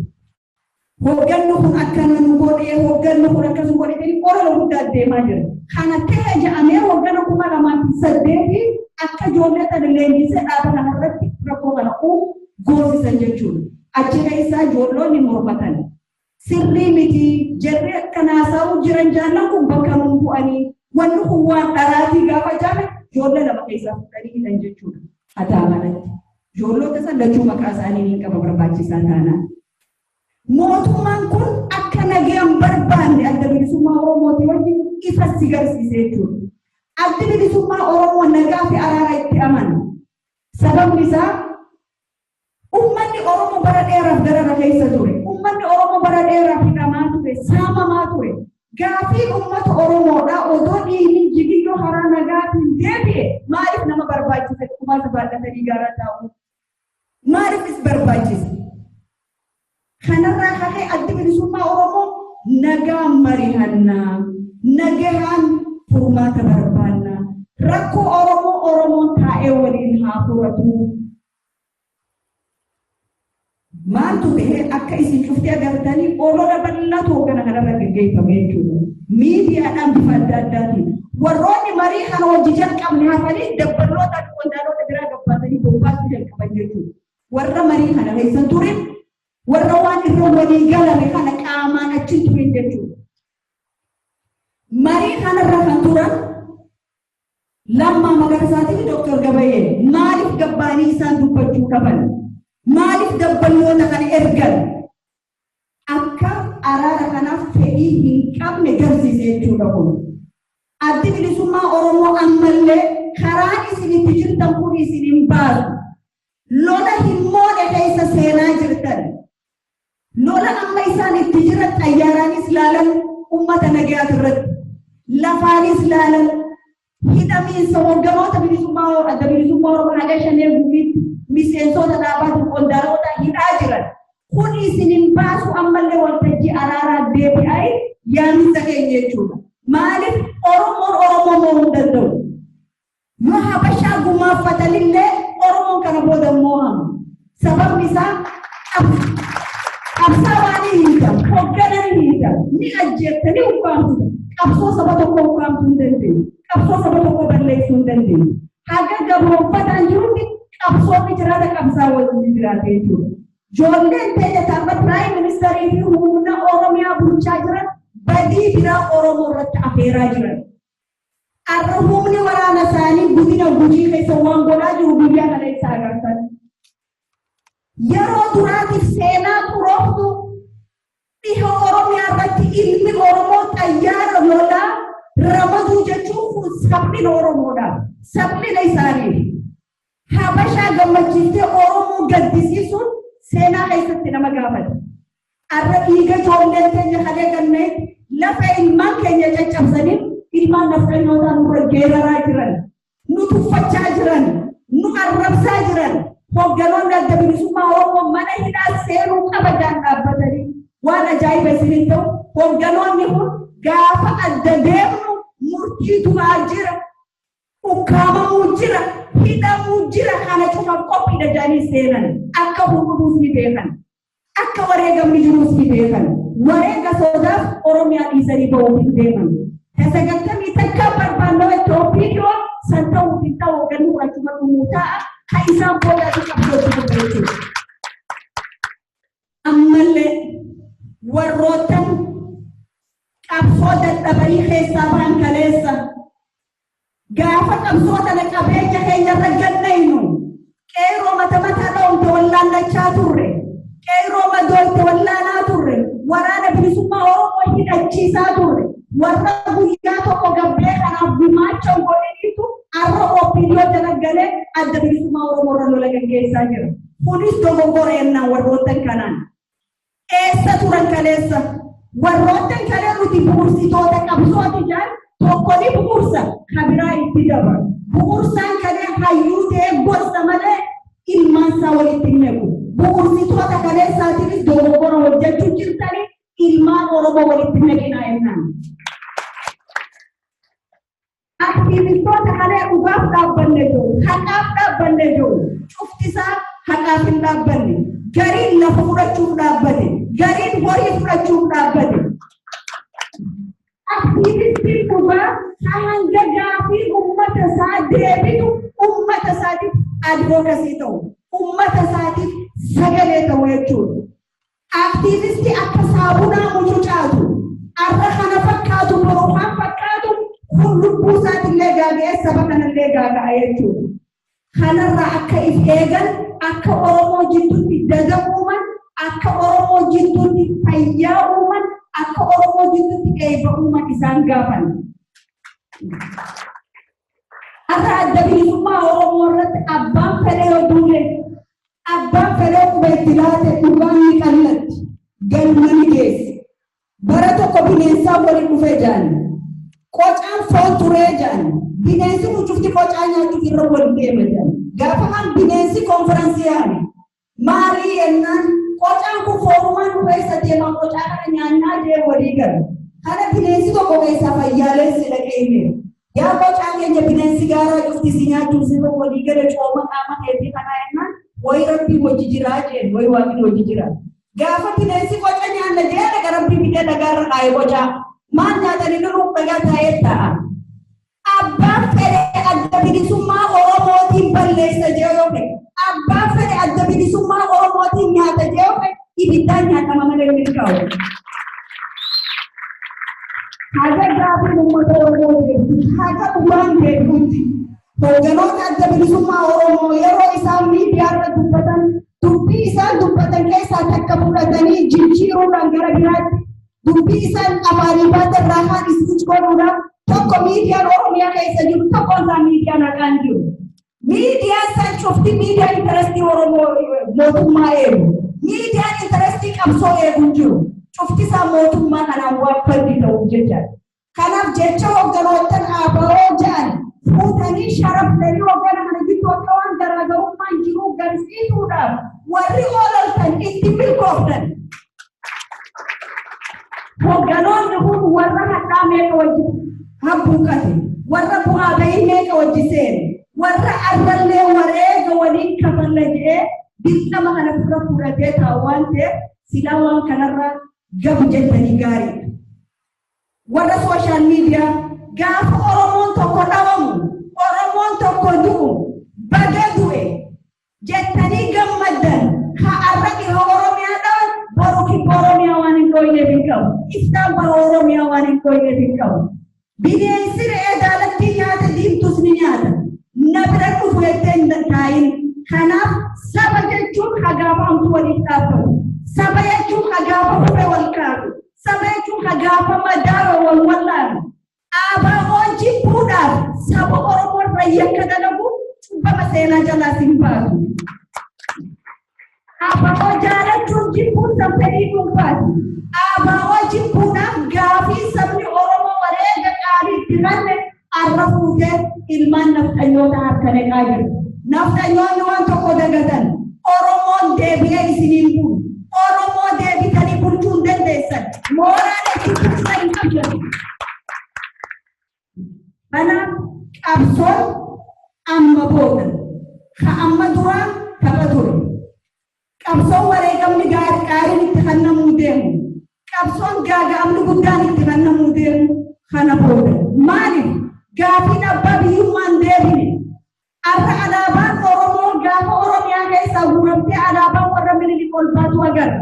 Hogganni kun akkana nu godhee hogganni kun akkas nu godhee jedhanii olola guddaa deemaa jira. Kana ta'e jedhamee hoggana 2008 akka ijoollee tana leenjisee dhaaba kanarratti rakkoo kana uumu goosisan jechuudha. Achi keessaa ijoollonni mormatan. Sirrii miti jarri akka naasaa'uu jiran jaallan kun bakka nuun bu'anii wanni kun waan dharaatii gaafa jaame ijoollee lama keessaa fudhanii hidhan jechuudha. Adaamanatti. Ijoollota san lachuu maqaa isaanii niin qaba barbaachisaa taanaan. Mootummaan kun akka nagayaan barbaanne adda bilisummaa Oromooti wajjin ifa si garsiise jechuudha. Addi bilisummaa Oromoo nagaa fi araara itti amana. Sababni isaa uummanni Oromoo bara dheeraaf darara keessa ture. Uummanni Oromoo bara dheeraaf hidhamaa ture, saamamaa ture. Gaafii uummata Oromoodhaa odoo dhiigni jigiyyoo karaa nagaatiin deebi'e maaliif nama barbaachise dhumaasa baadhatanii gaara taa'u? Maaliifis barbaachise? Kanarraa hafee addi bilisummaa Oromoo nagaan marihannaa, nagahaan furmaata barbaannaa, rakkoo Oromoo Oromoon taa'ee waliin haa furatu. Maaltu ta'e akka isin cuftee agartanii olola bal'aatu hoggana kanarra gaggeeffame jechuudha. Miidiyaadhaan bifa adda addaatiin. Warroonni marii kana hojii jalqabne hafanii dabbalootaa fi qondaalota biraa gabbaatanii bobbaasuu jalqaban jechuudha. Warra marii kana keessa ture warra waan irra walii galame kana qaamaan achi turin jechuudha. Marii kanarra kan turan Lammaa Magarsaatii fi Dooktar Gabayeen maaliif gabbaanii isaan dubbachuu dhaban? Maaliif dabballoota kana ergan? Akka araara kanaaf fedhii hin qabne garsiise jechuudha kun. Addi bilisummaa Oromoo ammallee karaan isin itti jirtan kun isin hin baasu. Lola hin moone keessa seenaa jirtan. Lola amma isaan itti jiran xayyaaraanis laalan uummata nagayaatu irratti lafaanis laalan hidhamiinsa hogganoota bilisummaa adda bilisummaa Oromoo haga shanee gumiitti miseensota dhaabaatu qondaalota hidhaa jiran. Kun isin hin baasu ammallee waltajjii araaraa deebi'aa yaamicha keenya jechuudha. Maaliif Oromoon Oromoo mo'uu hin danda'u? Yoo Habashaa gumaaffatanillee Oromoon kana booda mo'ama. Sababni isaa qabsaawaa ni hiita, hoggana ni hiita, ni ajjeefta, ni ukkaamsita. Qabsoo saba tokko ukkaamsuu hin dandeenyu. Qabsoo saba tokko balleessuu hin dandeenyu. Haga gabroonfataan jirutti qabsoonni jiraata qabsaawwan ni jiraata jechuudha. Ijoolleen teenya ta'an piraayim ministeerii fi humna Oromiyaa bulchaa jiran badii biraa Oromoo irratti afeeraa jiran. Har'a humni waraana isaanii godina Gujii keessa waan godhaa jiru guyyaa kana ibsa agartan. Yeroo duraatiif seenaa xurooftu dhiha Oromiyaa irratti ilmi Oromoo xayyaara lolaa ramaduu jechuun kun sabni Oromoodha. Sabni isaaniif. Habashaa gammachiistee Oromoo gaddisiisuun seenaa keessatti nama gaafata. Har'a dhiiga ijoolleen keenya kalee gannee lafa ilmaan keenya caccabsanii ilmaan nafxanyootaa nurra geeraraa jiran, nu tuffachaa jiran, nu arrabsaa jiran, hogganoonni adda bilisummaa Oromoo mana hidhaa seenuu qaba jaan dhaabbatanii waan ajaa'iba isiniin ta'u Hoogganoonni kun gaafa adda deemnu murtii du'aa jira, ukkaamamuu jira, hidhamuu jira kana cufaaf qophiidha jedhanii seenan. Akka hundumtuus ni beekan. Akka wareegamni jiruus ni beekan. Wareega sodaaf Oromiyaa dhiisanii ba'uuf hin deeman. 91 barbaannoo Itoophiyaa san ta'uuf hin ta'u hoogganni fudhachuu dhumuu ta'a. Kan isaan boodaatu qabsootti fufa jechuudha. Ammallee warroottan qabsoo dadhabanii keessaa ba'an kaleessa gaafa qabsoo tana qabeenya keenya irra gannaynu qeerroo mata mataa dha'umte wallaallachaa turre, qeerroo madoolte wallaanaa turre, waraana bilisummaa Oromoo hidhachiisaa turre. Warra guyyaa tokko gabbee kanaaf gumaacha hin godhiniitu har'a OPDO jala galee adda bilisummaa Oromoo irra lola gaggeessaa jira. Kunis dogoggora jennaan warroottan kanaan. Eessa turan kaleessa? Warroottan kalee nuti bu'uursitoota qabsooti jaan tokko ni bu'uursa, kabiraa itti dabra. Bu'uursaan kalee hayyuu ta'ee gorsa malee ilmaan isaa walitti hin nequ. Bu'uursitoota kaleessaatiinis dogoggora hojjechuu jirtanii ilmaan Oromoo walitti naqinaa jennaan. Aktiivistoota kalee dhugaaf dhaabbanne jiru, haqaaf dhaabbanne jiru, cufti isaa haqaaf hin dhaabbanne. Gariin lafa fudhachuuf dhaabbate, gariin horii fudhachuuf dhaabbate. Aktiivistiin dhugaa hanga gaafii uummata isaa deebitu uummata isaatiif advocacy ta'u, uummata isaatiif sagalee ta'u jechuudha. Aktiivistii akka saabunaa mucucaatu, arra kana fakkaatu, boru kan fakkaatu, kun lubbuu isaatillee gaaga'ee saba kanallee gaaga'a jechuudha. Kanarraa akka if eegan, akka Oromoo jidduutti daga uuman, akka Oromoo jidduutti fayyaa uuman, akka Oromoo jidduutti eebba uuman isaan gaafan. Har'a adda bilisummaa Oromoo irratti abbaan fedhee yoo duule, abbaan fedhee quba itti laate dhugaan ni qallatti, galma ni geessi. Bara tokko bineensaa waliin dhufee jaan. Qocaan foon turee jaan. Bineensi kun cufti qocaa nyaachuuf irra wal deema jaan. Gaafa kan bineensi konfiraansii yaame. Maalii jennaan qocaan kun foonumaan nu keessa deema qocaa kana nyaannaa jee walii gala. Kana bineensi tokko keessaa fayyaaleessi dhaqee himeera. Yaa qocaa keenya bineensi gaaraa cufti si nyaachuuf sirra walii gala cooma qaama keetii kanaa jennaan wayi rabbii wajji jiraa jeen wayi waaqni wajji jiraa. Gaafa bineensi qoca nyaanna jee dhaga rabbii fidee dhagaarra kaa'e qocaa. Maal nyaatanii nuruu dhagaa taa'ee taa'a. Abbaan fedhe adda bilisummaa Oromootiin balleessa jee yoo fedhe, abbaan fedhe adda bilisummaa Oromootiin nyaata jee yoo fedhe, ibiddaan nyaatama malee hin milkaa'u. Haga gaafiin uummata Oromoo deebi'utti, haga dhugaan deebi'utti, hoogganoota adda bilisummaa Oromoo yeroo isaan miidiyaarra dubbatan, dubbii isaan dubbatan keessaa takka fudhatanii jijjiiruudhaan gara biraatti dubbii isaan afaanii baatan raahaan iswitch godhuudhaan tokko miidiyaan Oromiyaa keessa jiru tokko isaa miidiyaan haqaan jiru. Miidiyaan san cufti miidiyaa interestii Oromoo mootummaa eegu. Miidiyaan interestii qabsoo eegu hin jiru. Cufti isaa mootummaa kanaan waan falli ta'uuf jecha. Kanaaf jecha hoogganoottan ABO jedhan fuutanii sharaftanii hooggana kana gidduu akka waan garaagarummaan jiru garsiisuudhaaf warri oolaltan itti milkooftan. Hoogganoonni kun warra hadhaa meeqa wajji habbuuqate, warra bu'aa bahii meeqa wajji seene, warra arrallee wareega waliin kafalla jedhee dirqama kana dura fudhatee taa'u waan ta'eef silaa waan kanarraa gabu jettanii gaariidha. Warra social media gaafa Oromoon tokko dhawamu, Oromoon tokko du'u, baga du'e jettanii gammaddan ka arra dhiha Oromiyaa dhawan boru kibba Oromiyaa waan hin dhooyneef hin qabu. Iftaan baha Oromiyaa waan hin dhooyneef hin qabu. Bineensi re'ee daalattii nyaata diimtus ni nyaata. Na bira dhufu jettee hin taa'in. Kanaaf saba jechuun hagaafa hamtuu waliif dhaabbatu. Saba jechuun hagaafa kufe wal kaasu. Saba jechuun hagaafa madaawe wal wallaanu. ABO'n jibbuudhaaf saba Oromoo irra yakka dalagu cubbama seenaa jalaas hin baasu. ABO jaalachuun jibbuun san fedhii dhuunfaati. ABO jibbuudhaaf gaafii sabni Oromoo wareega qaalii itti kanne arra fuutee ilmaan nafxanyoota harka neqaa jiru. Nafxanyoonni waan tokko dagatan Oromoon deebi'ee isiniin bulu. Oromoo deebitanii bulchuu hin dandeessan. Mooraan itti tursan hin qabdan. Kanaaf qabsoon amma booda ka amma duraa tapha ture. Qabsoon wareegamni gaariin itti kennamuu deemu. Qabsoon gaaga'amni guddaan itti kennamuu deemu kana booda. Maaliif gaafiin abbaa biyyummaan deebine? Har'a alaabaan Oromoo gaafa Oromiyaa keessaa guuramtee alaabaan warra Minilik ol baatu agarra.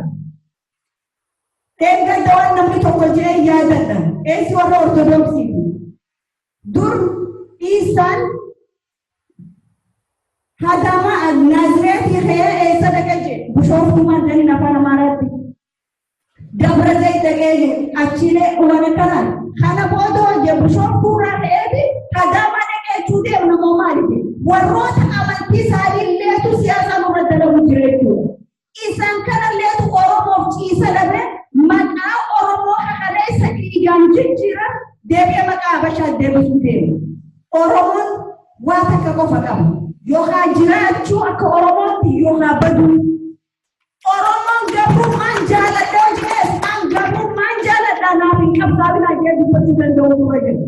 Deeggarsa waan namni tokko jee yaadadha. Eessi warra Ortodoksiiti. Dur isaan Hadama Naazreetii ka'ee eessa dhaqee jee Bishooftuu maal jedhaniin afaan Amaaraatti. Dabra Zayit dhaqee jee achiilee waan akkanaan. Kana booda hojii Bishooftuu irraa ka'eeti Hadama dhaqee jechuu deemu namoo maaliif? Warroota amantii isaanii illeetu siyaasa nurra dalagu jira jechuudha. Isaan kanalleetu Oromoof ciisa dhabe maqaa Oromoo kakaleessa dhiigaan jijjiiran deebi'ee maqaa Habashaa deebisuu deema. Oromoon waa takka qofa qaba. Yookaan jiraachuu akka Oromootti yookaan baduu. Oromoon gabrummaan jaaladha hojii an gabrummaan jaaladha naaf hin qabsaa'inaa jee dubbachuu danda'u dura jira.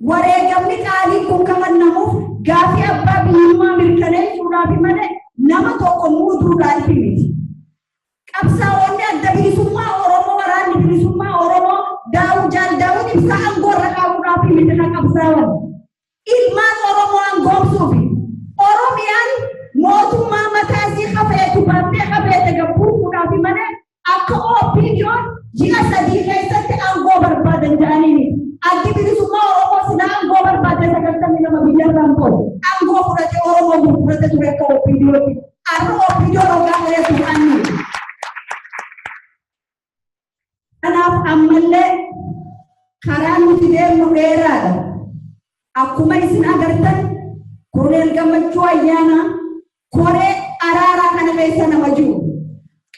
Wareegamni qaalii kun kafannamuuf gaafii abbaa biyyummaa mirkaneessuudhaaf malee nama tokko muuduudhaaf miti. Qabsaa'onni adda bilisummaa Oromoo waraanni bilisummaa Oromoo Daawud Jaal Daawud Ibsaa aangoo irra kaa'uudhaaf miti kan qabsaa'an. Ilmaan Oromoo aangoomsuufi. Oromiyaan mootummaa mataa isii hafeetu baattee hafeete gabbuufuudhaaf malee akka OPDOn ji'a 3 keessatti aangoo barbaadan jedhaniini. Addi bilisummaa Oromoo silaa aangoo barbaade 92 biyyarraan ba'u. Aangoo fudhatee Oromoo gurgurate ture akka OPDOtti. Har'a OPDOn hoggaa ta'eetu anni. Kanaaf ammallee karaan nuti deemnu dheeraadha. Akkuma isin agartan Koloneel Gammachuu Ayyaanaa koree araaraa kana keessa nama jiru.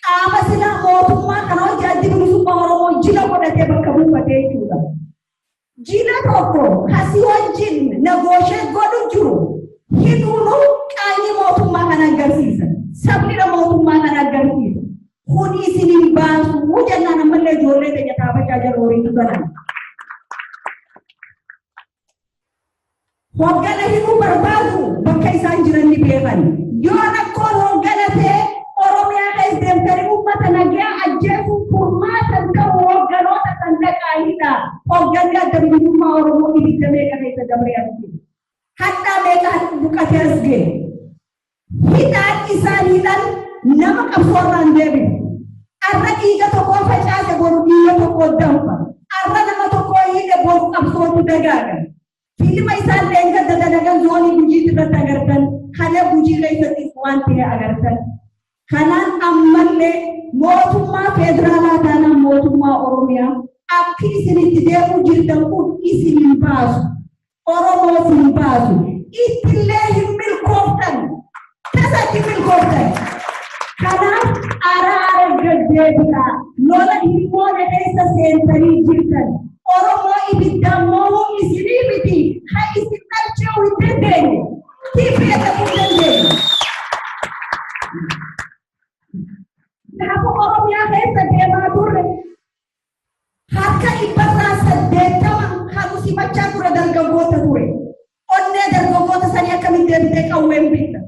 Qaama silaa mootummaa kana hojii addi bilisummaa Oromoo jila godhatee bakka buufatee jechuudha. Jila tokko kasii wajjin nagoosheet godhu jiru hidhuunu qaanyii mootummaa kana agarsiisa. Sabnidha mootummaa kana agarsiisa. Kun isin hin baasu jennaan ammallee ijoollee teenya taabachaa jala horiitu galan. Hoggana hidhuu barbaadu bakka isaan jiran ni beekan. Yoo rakkoon hoggana ta'e Oromiyaa keessa deemtanii uummata nagaa ajjeesuun furmaata ta'u hogganoota san dhaqaa hidhaa. Hogganni adda bilisummaa Oromoo ibidda meeqa keessa dabree as gahe. Hadhaa meeqa buqatee as gahe. Hidhaan isaan hidhan nama qabsoo irraa hin deebine. Arra dhiiga tokkoo facaase boru dhiiga tokkoo danfa. Arra nama tokkoo hidhe boru qabsootu dagaaga. Filma isaan leenga dalagan zoonii Gujiitti irratti agartan, kana Gujii keessattis waan ta'e agartan. Kanaan ammallee mootummaa federaalaa taanaan mootummaa Oromiyaa akki isin itti deemuu jirtan kun isin hin baasu. Oromoos hin baasu. Ittillee hin milkooftan. Tasa itti milkooftan. Kanaaf araara gad deebi'aa. Lola hin moone keessa seentanii jirtan. Oromoo ibiddaan moo'uu isinii miti. Ha isin dhalchuu hin dandeenye. Tiifee ta'uu hin dandeenye. Gaafa Oromiyaa keessa deemaa turre harka 180 kan simachaa ture dargaggoota ture. Onnee dargaggoota sanii akkamitti deebitee qawween bitta.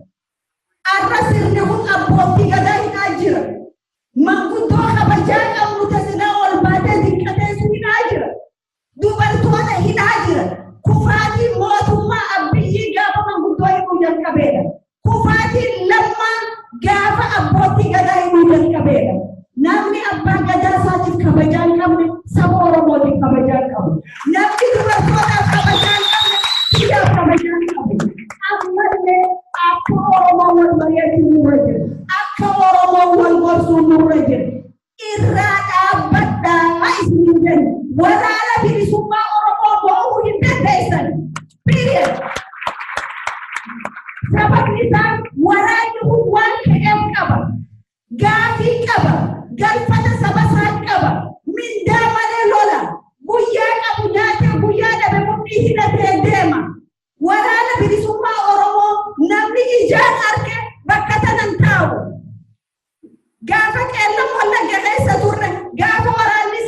Arra sirni kun abbootii gadaa hidhaa jira. Manguddoo kabajaa qabnu tasilaa ol baatee diqqatee sun hidhaa jira. Dubartoota hidhaa jira. Kufaatiin mootummaa Abbiyyii gaafa manguddoo hidhuu jalqabeedha. Kufaatiin Lammaa gaafa abbootii gadaa hidhuu jalqabeedha. Namni abbaa gadaa isaatiif kabajaa hin qabne saba Oromootiif kabajaa hin qabu. Namni dubartootaaf kabajaa hin qabne biyyaaf kabajaa hin qabu. Ammallee akka Oromoo wal mari'achuun nurra jira. Akka Oromoo wal gorsuun nurra jira. Irraa dhaabbadhaa isiniin jenna. Waraana bilisummaa Oromoo mo'uu hin dandeessan. Period. Sababni isaa waraanni kun waan ka'eef qaba. Gaafii qaba. Galfata saba isaa qaba. Mindaa malee lola. Guyyaa qabu nyaatee guyyaa dhabe mudhii hidhatee deema. Waraana bilisummaa Oromoo namni ijaan arge bakka tanan taa'u. Gaafa Qeellam Wallagga keessa turre gaafa waraanni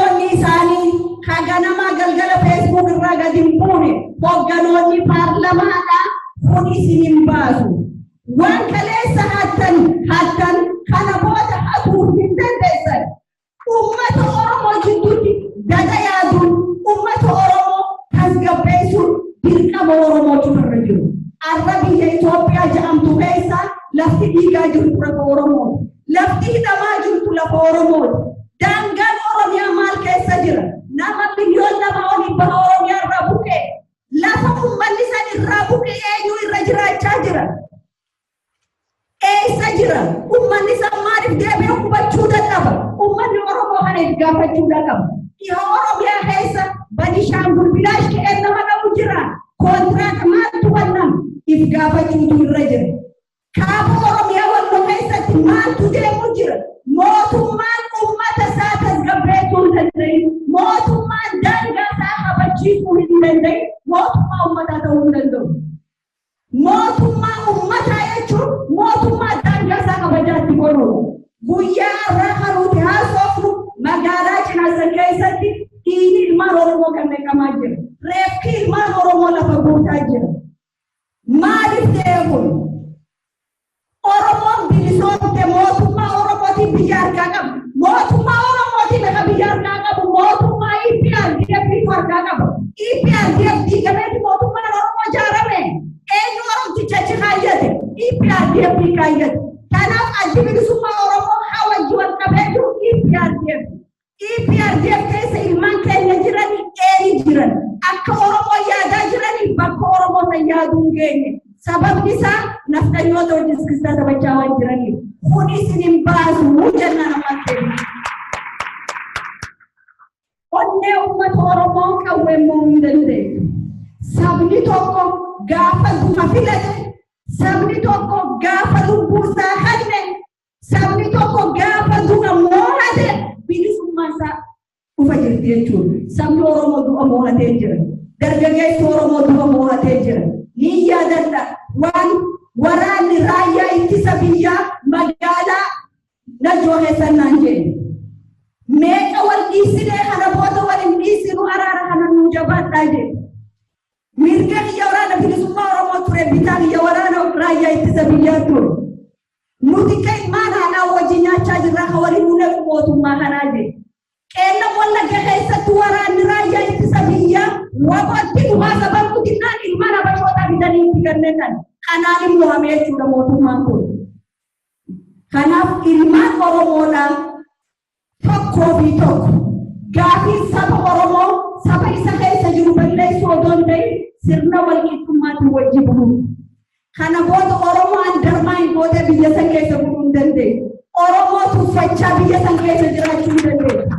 Hogganoonni isaanii ka ganamaa galgala Facebook irraa gadi hin buune, hogganoonni paarlamaadhaa, kun isin hin baasu. Waan kaleessa hattan hattan kana booda hatuu hin dandeessan. Uummata Oromoo jidduutti daga yaaduun, uummata Oromoo tasgabbeessuun dirqama Oromoo cufarra jiru. Arra biyya Itoophiyaa jedhamtu keessa lafti dhiigaa jirtu lafa Oromooti. Lafti hidhamaa jirtu lafa Oromooti. Daangaan Oromiyaa maal keessa jira? Nama 2 miliyoona olii baha Oromiyaa irraa buqee. Lafa uummanni san irraa buqee eenyu irra jiraachaa jira? Eessa jira? Uummanni san maaliif deebi'ee hubachuu dadhaba? Uummanni Oromoo kana itti gaafachuu qaba. Dhiha Oromiyaa keessa Banishaangul Bilaash ka'ee nama dhabu jira. Kontiraata maaltu kennama? If gaafachuutu irra jira. Kaaba Oromiyaa Walloo keessatti maaltu deemu jira? Mootummaan uummata isaa tasgabbeessuu hin danda'in, mootummaan daangaa isaa kabachiisuu hin danda'in, mootummaa uummataa ta'uu hin danda'u. Mootummaa uummataa jechuun mootummaa daangaa isaa kabajaatti godhuudha. Guyyaa har'aa kan nuti haasofnu magaalaa Cinaasa keessatti dhiigni ilmaan Oromoo kan naqamaa jira. Reefki ilmaan Oromoo lafa guutaa jira. Maaliif ta'e kun? Oromoon bilisoomte, mootummaa Oromootiin biyya harkaa qaba. Mootummaa Oromootiin lafa biyya harkaa qabu, mootummaa EPRDF harkaa qaba. EPRDF diigameeti mootummaan Oromoo ijaarame. Eenyu Oromticha achi kaayyate? EPRDF kaayyate. Kanaaf addi bilisummaa Oromoo hawajji wal qabee jiru EPRDF. EPRDF keessa ilmaan keenya jiran eeni jiran. Akka Oromoo yaadaa jiranii bakka Oromoo san yaaduu hin geenye. Sababni isaa nafxanyoota wajjin iskistaa taphachaa waan jiraniif. Kun isin hin baasu jennaan ammas. Onnee uummata Oromoo qawwee mo'uu hin dandeessu. Sabni tokko gaafa du'a filate, sabni tokko gaafa lubbuu isaa kenne, sabni tokko gaafa du'a moo'ate bilisummaan isaa dhufa jirti jechuudha. Sabni Oromoo du'a moo'atee jira. Dargaggeessi Oromoo du'a moo'atee jira. Ni yaadadha waan waraanni raayyaa ittisa biyyaa magaalaa Najoo keessan naan jedhe. Meeqa wal dhiisinee, kana booda wal hin dhiisinu, araara kana nuu jabaadhaa jedhe. Mirga biyya waraana bilisummaa Oromoo ture, bitaa biyya waraana raayyaa ittisa biyyaa ture. Nuti kan ilmaan haadhaa wajjin nyaachaa jirra, kan waliin nu naqu mootummaa kanaa jedhe. Qeellam Wallagga keessatti waraanni raayyaa ittisa biyyaa waqotti dhugaa sababu xinnaan ilmaan habashootaa bitanii itti kennan. Kanaan immoo hamee jechuudha mootummaan kun. Kanaaf ilmaan Oromoodhaa tokkoo fi tokko gaafii saba Oromoo saba isa keessa jiru balleessuu odoo hin ta'in sirna walqixxummaatiin wajji buluu. Kana booda Oromoo undermine gootee biyya san keessa buluu hin dandeessu. Oromoo tuffachaa biyya san keessa jiraachuu hin dandeessu.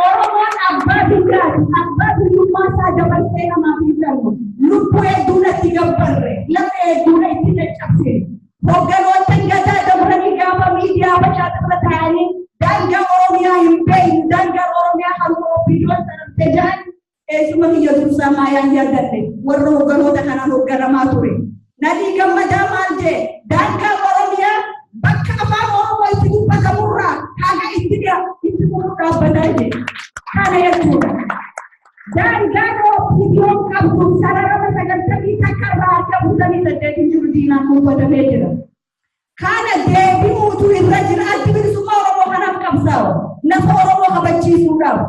Oromoon abbaa biyyaati. Abbaa biyyummaa isaa dabarsee namaaf hin kennu. Lubbuu hedduun itti gabbarre, lafa hedduun itti caccabsine. Hogganoota gadaa dabranii gaafa miidiyaa bashaa irra taa'anii daangaa Oromiyaa hin beeknu, daangaan Oromiyaa haruma OPDOn sanamte jedhan, eessuma kiyya dursaa maayaan yaadadhe warra hogganoota kanaan hogganamaa ture. Nadii Gammadaa maal jee? Daangaa Oromiyaa bakka afaan Oromoo itti dubbatamurraa haga itti itti fufuu dhaabbataa jee. Kana jechuudha. Daangaan OPDOn qabdu sarara 91 irraa harka 48 jiru diinaan kuufatamee jira. Kana deebi'uutu irra jira. Addi bilisummaa Oromoo kanaaf qabsaa'u. Lafa Oromoo kabachiisuudhaaf.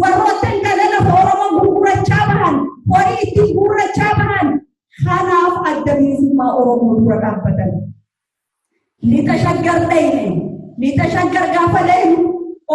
Warroota kana lafa Oromoo gurgurachaa bahan, horii ittiin guurrachaa bahan, kanaaf adda bilisummaa Oromoo dura dhaabbatan. Lixa Shaggar dhayne. Lixa Shaggar gaafa dhaynu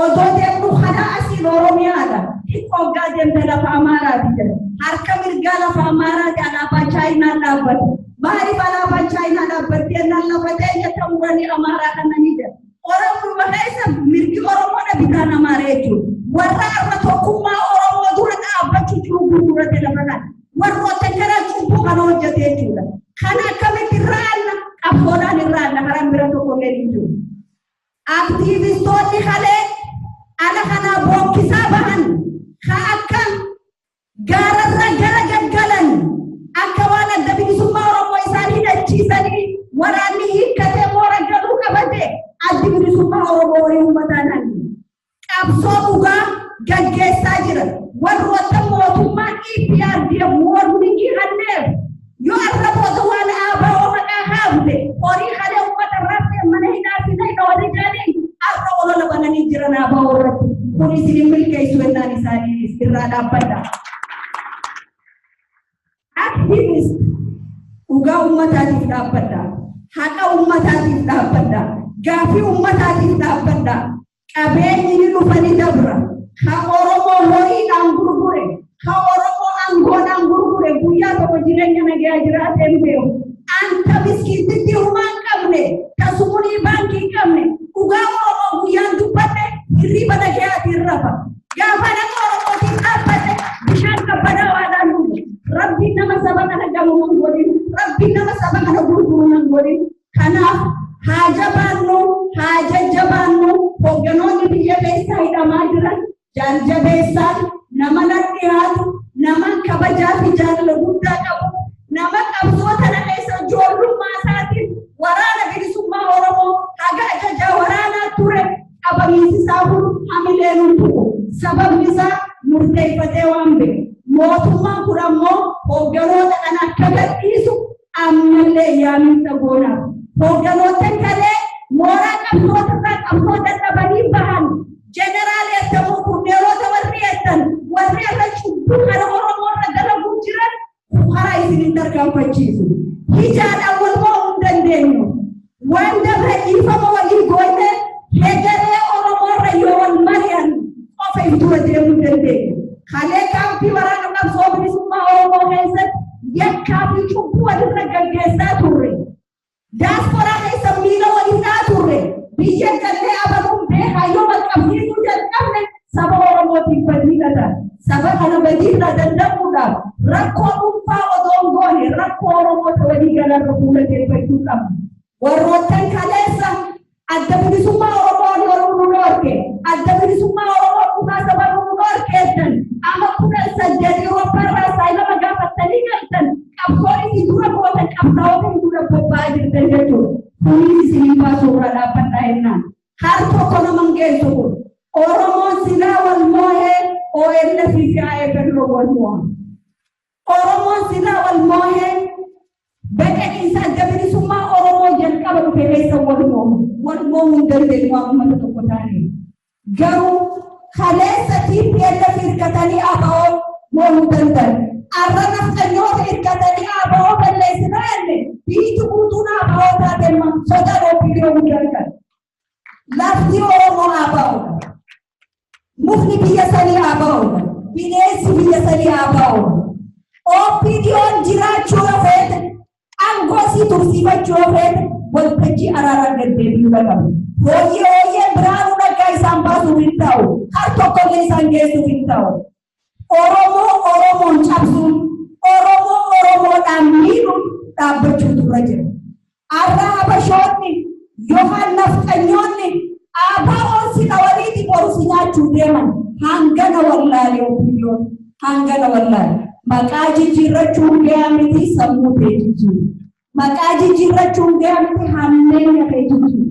odoo deemnu karaa asiin Oromiyaadha. Xiqqoo hoggaa deemte lafa Amaaraati jedha. Harka mirgaa lafa Amaaraati, alaabaa Chaayinaa dhaabbate. Maaliif alaabaan Chaayinaa dhaabbattee jennaan, lafa teenya ta'uuranii Amaaraa kananii jedha. Oromummaa keessa mirgi Oromoodha, bitaan Amaara jechuudha. Warra har'a tokkummaa Oromoo dura dhaabbachuu jiru gurgurate lafa kana. Warroota gara cubbuu kana hojjete jechuudha. Kana akkamitti irraa alla? Qabsoodhaan irraa alla, karaan bira tokko illee hin jiru. Aktiivistoonni kalee ala kanaa bookkisaa bahan ka akka gaararra gara gaggalan, akka waan adda bilisummaa Oromoo isaan hidhachiisanii waraanni hiikkatee moora galuu qabate, addi bilisummaa Oromoo horii uummataan hanni. Qabsoo dhugaa gaggeessaa. balleessaa jiran. Warroota mootummaan EPRDF mormii hanneef yoo arra booda waan ABO maqaa kaafte horii kalee uummata irratti mana hidhaa fi hidha warri jedhanii arra olola bananii jiran ABO irratti. Kun isin milkeessu jennaan isaanii irraa dhaabbadha. Activist dhugaa uummataatiif dhaabbadha. Haqa uummataatiif dhaabbadha. Gaafii uummataatiif dhaabbadha. Qabeenyi ni dhufa ni dabra. Ka Oromoo horiidhaan gurgure, ka Oromoo aangoodhaan gurgure guyyaa tokko jireenya nagayaa jiraatee hin beeku. Anta miskiintitti humaa hin qabne, tasumunii baankii hin qabne, dhugaa Oromoo guyyaan dubbadhe hirriba nagayaatiin rafa. Gaafa nama Oromootiin dhaabbate bishaan qabbanaa waadhaan dhugu. Rabbiin nama saba kana gamu nan godhin. Rabbiin nama saba kana gurguru nan godhin. Kanaaf haa jabaannu, haa jajjabaannu, hoogganoonni biyya keessaa hidhamaa jiran jaaljabeessaan nama nan dhiyaatu, nama kabajaa fi jaalala guddaa qabu, nama qabsoo tana keessa ijoollummaa isaatiin waraana bilisummaa Oromoo haga ajajaa waraanaa ture qabamiinsi isaa kun hamilee nun tuqu. Sababni isaa murteeffatee waan beeku. Mootummaan kun ammoo hoogganoota kana akka gadhiisu ammallee yaamicha goonaaf. Hoogganoota kalee mooraa qabsoota irraa qabsoo dadhabanii bahan jeneraal eeggamuu kurneelota warri eeggan warri irra cubbuu kana Oromoo irra dalaguu jiran karaa isin hin tarkaanfachiisu. Hijaadhaan wal mo'uu hin dandeenyu. Waan dabre dhiifama walii goone hegeree Oromoo irra yoo wal mari'an qofa if dura deemuu dandeenyu. Kalee kaampii waraana qabsoo bilisummaa Oromoo keessatti yakkaa fi cubbuu walirra gaggeessaa turre. Daasporaa keessa miila walii turre. Biyya gallee abaluun beekaa yoo wal qabsiisuu jalqabne saba Oromootiif badii gata. Saba kana badii irraa danda'uudhaaf rakkoo dhuunfaa odoo hin goone rakkoo Oromoota walii galarra fuula deeffachuu qabna. Warroottan kaleessa adda bilisummaa Oromoo loluu nu dhorke, adda bilisummaa Oromoo dhugaa saba nu dhorkeettan, amma 18 Awurooppaa saayilama gaafattanii galtan qabsoon isin dura gootan qabsaa'ota isin dura bobba'aa jirtan jechuudha. Kunis isin baasuu irraa dhaabbadhaa jennaan. Har tokko nama hin geessu kun. Oromoon silaa wal moo'ee OLF fi AFN wal moo'a. Oromoon silaa wal moo'ee baqaqiinsa adda bilisummaa Oromoo jalqaba dhufe keessa wal moo'u. Wal moo'uu hin dandeenyu waan uummata tokko taane. Garuu kaleessa TPLF hirkatanii ABO moo'uu danda'an. Arra nafxanyoota hirkatanii ABO balleessinaa jenne biyyi guutuun ABO taate sodaa OPDO guddaa kan. Lafti Oromoo ABO. Mukni biyya sanii ABO. Bineensi biyya sanii ABO. OPDO'n jiraachuu yoo feete, aangoo sii tursiifachuu yoo feete, waltajjii araaraan deddeebi'uu qaba. Hooyyee hooyyee biraanuu dhaggaa isaan baasuuf hin ta'u. Har tokkollee isaan geessuuf hin ta'u. Oromoo Oromoon cabsuun, Oromoo Oromoodhaan miidhuun dhaabbachuutu irra jira. Arra Habashoonni yookaan nafxanyoonni ABO'n si dhawaniiti boru si nyaachuu deeman hangana wallaalee OPDO'n hangana wallaale. Maqaa jijjiirrachuun gahaa miti sammuu kee jijjiiru. Maqaa jijjiirrachuun gahaa miti hammeenya kee jijjiiru.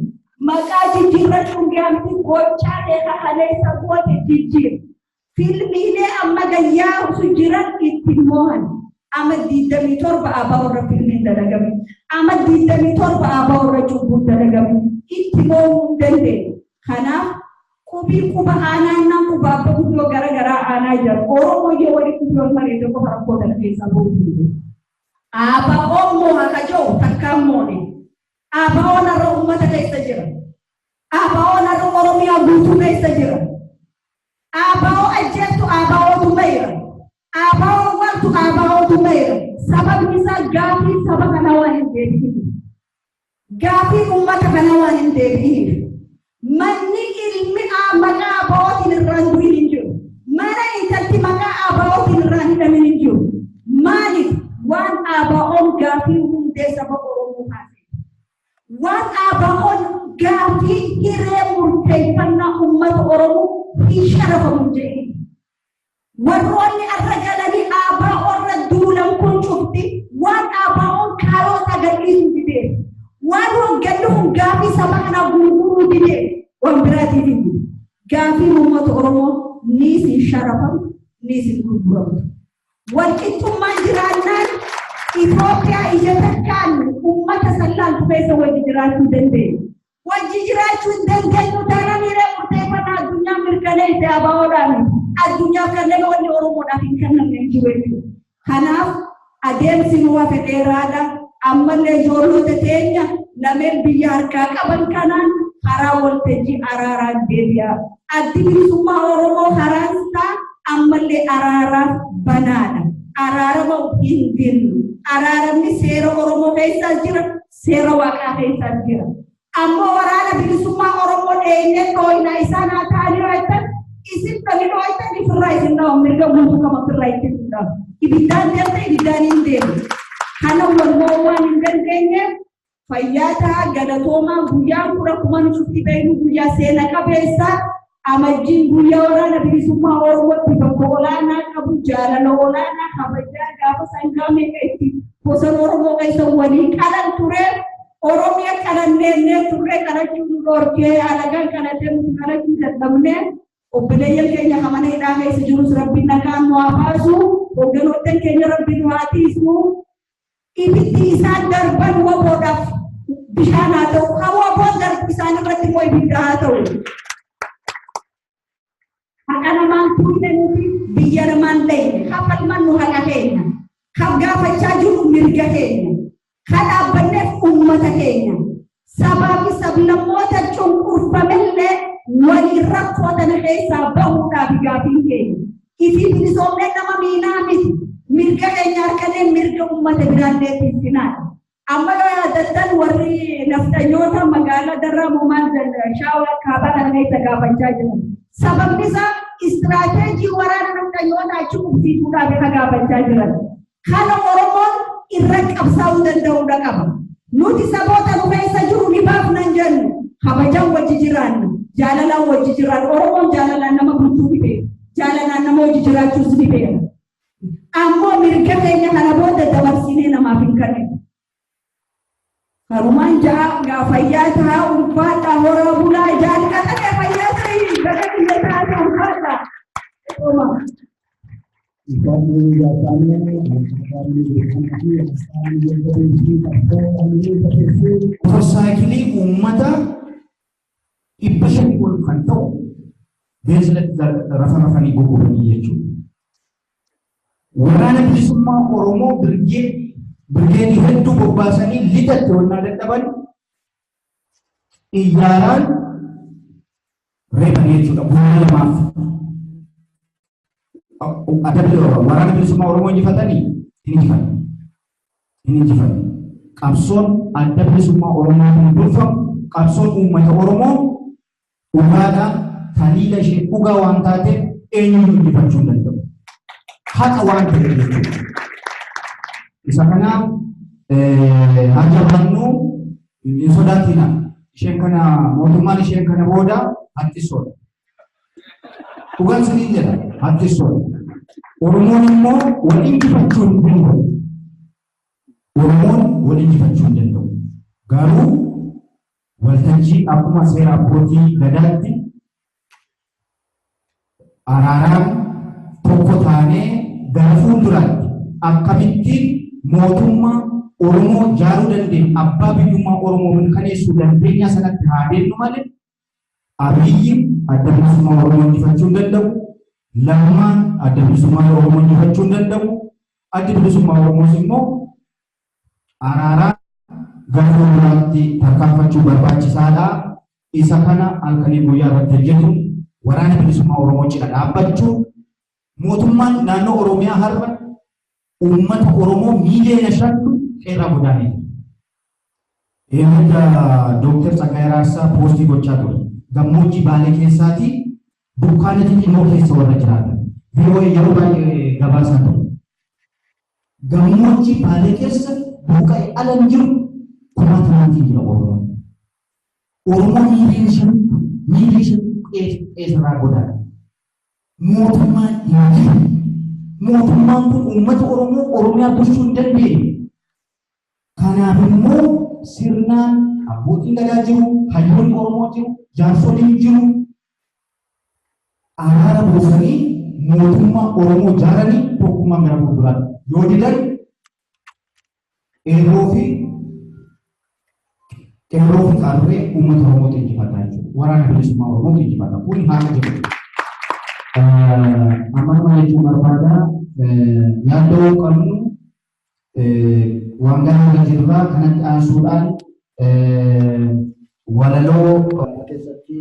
Maqaa jijjiirrachuun gahaa miti gochaa kee kaleessa goote jijjiiru. Filmiilee amma gayyaa jiran ittiin moo'an. Amma 27 ABO irra filmiin dalagame. Amma 27 ABO irra cubbuun dalagame. Itti moo'uu hin dandeenye. Kanaaf qubii quba aanaa naan quba abba guddoo gara garaa aanaa jira. Oromoo yoo walitti dhufee mareedoo qofa rakkoo kana keessaa bahuu dandeenye. ABO'n moo'a ka jiru takkaan moone. ABO'n har'a uummata keessa jira. ABO'n har'a Oromiyaa guutuu keessa jira. ABO ajjeeftu ABOtu mayra. ABO wantu ABOtu mayra. Sababni isaa gaafii saba kanaa waan hin deebi'iniif. Gaafii uummata kanaa waan hin deebi'iniif. Manni ilmi maqaa ABOtiin irraan du'in hin jiru. Mana intalti maqaa ABOtiin irraan hidhamin hin jiru. Maaliif waan ABO'n gaafii hundee saba Oromoo kaase. Waan ABO'n gaafii hiree murteeffannaa uummata Oromoo hin sharafamu jedhee. Warroonni arra galanii ABO irra duulan kun cufti waan ABO'n kaayoo isaa gadhiisuu didee. Waan hogganni kun gaafii saba kanaa gurguruu didee waan biraatiif hin jiru. Gaafii uummata Oromoo Ni isin sharafamu, ni isin gurguramtu. Walqixxummaan jiraannaan Itoophiyaa ija takkaan uummata sallaan keessa wajji jiraachuu dandeenya. Wajji jiraachuu hin dandeenyu taanaan hiree murteeffannaa addunyaa mirkaneesse ABOdhaan addunyaaf kanneen wanni Oromoodhaaf hin kennamne hin jiru jechuudha. Kanaaf adeemsi nu hafe dheeraadha. Ammallee ijoollota teenya lameen biyya harkaa qaban kanaan karaa waltajjii araaraan deebi'a. Addi bilisummaa Oromoo karaan isaa ammallee araaraaf banaadha. Araarama hin dinnu. Araaramni seera Oromoo keessaas jira, seera Waaqaa keessaas jira. Ammoo waraana bilisummaa Oromoo dheenyee dhooyna isaan haa ta'anii yoo jettan isin dholi dhooytan ifirraa isin dhawa mirga guutuu qaba ofirraa ittisuudhaaf. Ibiddaan deemte ibiddaan hin deemu. Kana wal mo'uu waan hin dandeenyeef fayyaa ta'a galatoomaa. Guyyaan kun akkuma nu cufti beeknu guyyaa seena qabeessa. Amajjiin guyyaa waraana bilisummaa Oromootti bakka olaanaa qabu, jaalala olaanaa kabajaa gaafa sangaa meeqa itti bosona Oromoo keessa walii qalan ture. Oromiyaa qalanneennee turre qalachuu nu dhorkee alagaan qalatee nuti qalachuu dadhabne. Obboleeyyan keenya kamana hidhaa keessa jirus Rabbiin nagaan nu haa baasu. Hoogganoottan keenya Rabbiin nu haa tiisu. Ibiddi isaan darban WBOdhaaf bishaan haa ta'u. Kan WBOn darbu isaan irratti immoo ibidda haa ta'u. Haqa namaan tuunne nuti biyya namaan dhayne. Kafalman nu haqa keenya. Kan gaafachaa jiru mirga keenya. Kan dhaabbanneef uummata keenya. Sabaa fi sablammoota cunqurfamellee waliin rakkoo tana keessaa bahuudhaaf gaafiin keenya. Ifii bilisoomnee nama miinaa miti. Mirga keenya harkanee mirga uummata biraallee tiksinaadha. Amma yoo yaadattan warri nafxanyoota magaalaa Darraa Moomaan Shaawaa kaabaa kana keessa gaafachaa jiran. Sababni isaa istiraateejii waraana nafxanyoota achi qubsiisuudhaaf isa gaafachaa jiran. Kana Oromoon irra qabsaa'uu danda'uudha qaba. Nuti saboota nu keessa jiru ni baafna hin jennu. Kabajaan wajji jiraanna. Jaalalaan wajji jiraanna. Oromoon jaalalaan nama bulchuu ni beeka. Jaalalaan nama wajji jiraachuus ni beeka. Ammoo mirga keenya kana booda dabarsinee namaaf hin kenninu. Karumaan ja'a gaa fayyaa ta'a ulfaadhaa horaa bulaa jaalqaxalee fayyaa ta'ii baga biyya taate ulfaadhaa. Motorsaayikilii uummata 500 ol kan ta'u beenzilatti rafa rafanii gurguranii jechuudha. Waraana bilisummaa Oromoo birgee birgeedii hedduu bobbaasanii lixatti wannaa dadhaban xiyyaaraan reeban jechuudha guyyaa lamaaf. Adabbi waraana bilisummaa Oromoo injifatanii hin injifanne. Hin injifanne. Qabsoon adda bilisummaa Oromoo kan durfamu qabsoon uummata Oromoo dhugaadha. Taliila ishee dhugaa waan taateef eenyuun injifachuu hin danda'u. Haqa waan ta'eef jechuudha. Isa kanaaf haa jabaannu, hin sodaatina. Isheen kana mootummaan isheen kana booda hattisoodha. Dhugaan siniin jedha hattisoodha. Oromoon immoo wal injifachuu hin danda'u. Oromoon wal injifachuu hin danda'u. Garuu waltajjii akkuma seera abbootii gadaatti araaraan tokko taanee gara fuulduraatti akkamittiin mootummaa Oromoo ijaaruu dandeenya, abbaa biyyummaa Oromoo mirkaneessuu dandeenya sanatti haa deemnu malee Abiyyi adda bilisummaa Oromoo injifachuu hin danda'u. Lammaan adda bilisummaa Oromoo injifachuu hin danda'u. Addi bilisummaa Oromoos immoo araaraan gara fuulduraatti tarkaanfachuu barbaachisaadha. Isa kana halkanii guyyaa irratti hojjetu waraana bilisummaa Oromoo cina dhaabbachuu mootummaan naannoo Oromiyaa har'a uummata Oromoo miiliyoona 5tu qeerraa godaanee jira. Eegumsa Dooktar Tsaggaayee Raarsaa poostii gochaa ture. Gammoojjii Baalee keessaatii dukkaana xixinnoo keessa warra jiraatan. VOA yeroo baay'ee gabaasaa ture. Gammoojjii Baalee keessa buqqa'e ala hin jiru kumaatamaatiin jira Oromoon. Oromoo miiliyoona 5 qeesarraa godaana. Mootummaan hin jiru. Mootummaan kun uummata Oromoo Oromiyaa bulchuu hin dandeenye. Kanaaf immoo sirnaan abbootiin gadaa jiru, hayyoonni Oromoo jiru, jaarsoliin jiru. Araara buusanii mootummaa Oromoo ijaaranii tokkummaan gara fuulduraatti. Yoo didan qeerroo fi qeerroo fi qarree uummata Oromootu injifata jechuudha. Waraana bilisummaa Oromootu injifata. Kun haala jiru. Amma nama jechuun barbaada yaaddoo qabnu waan gaarii jirraa kanatti aansuudhaan walaloo keessatti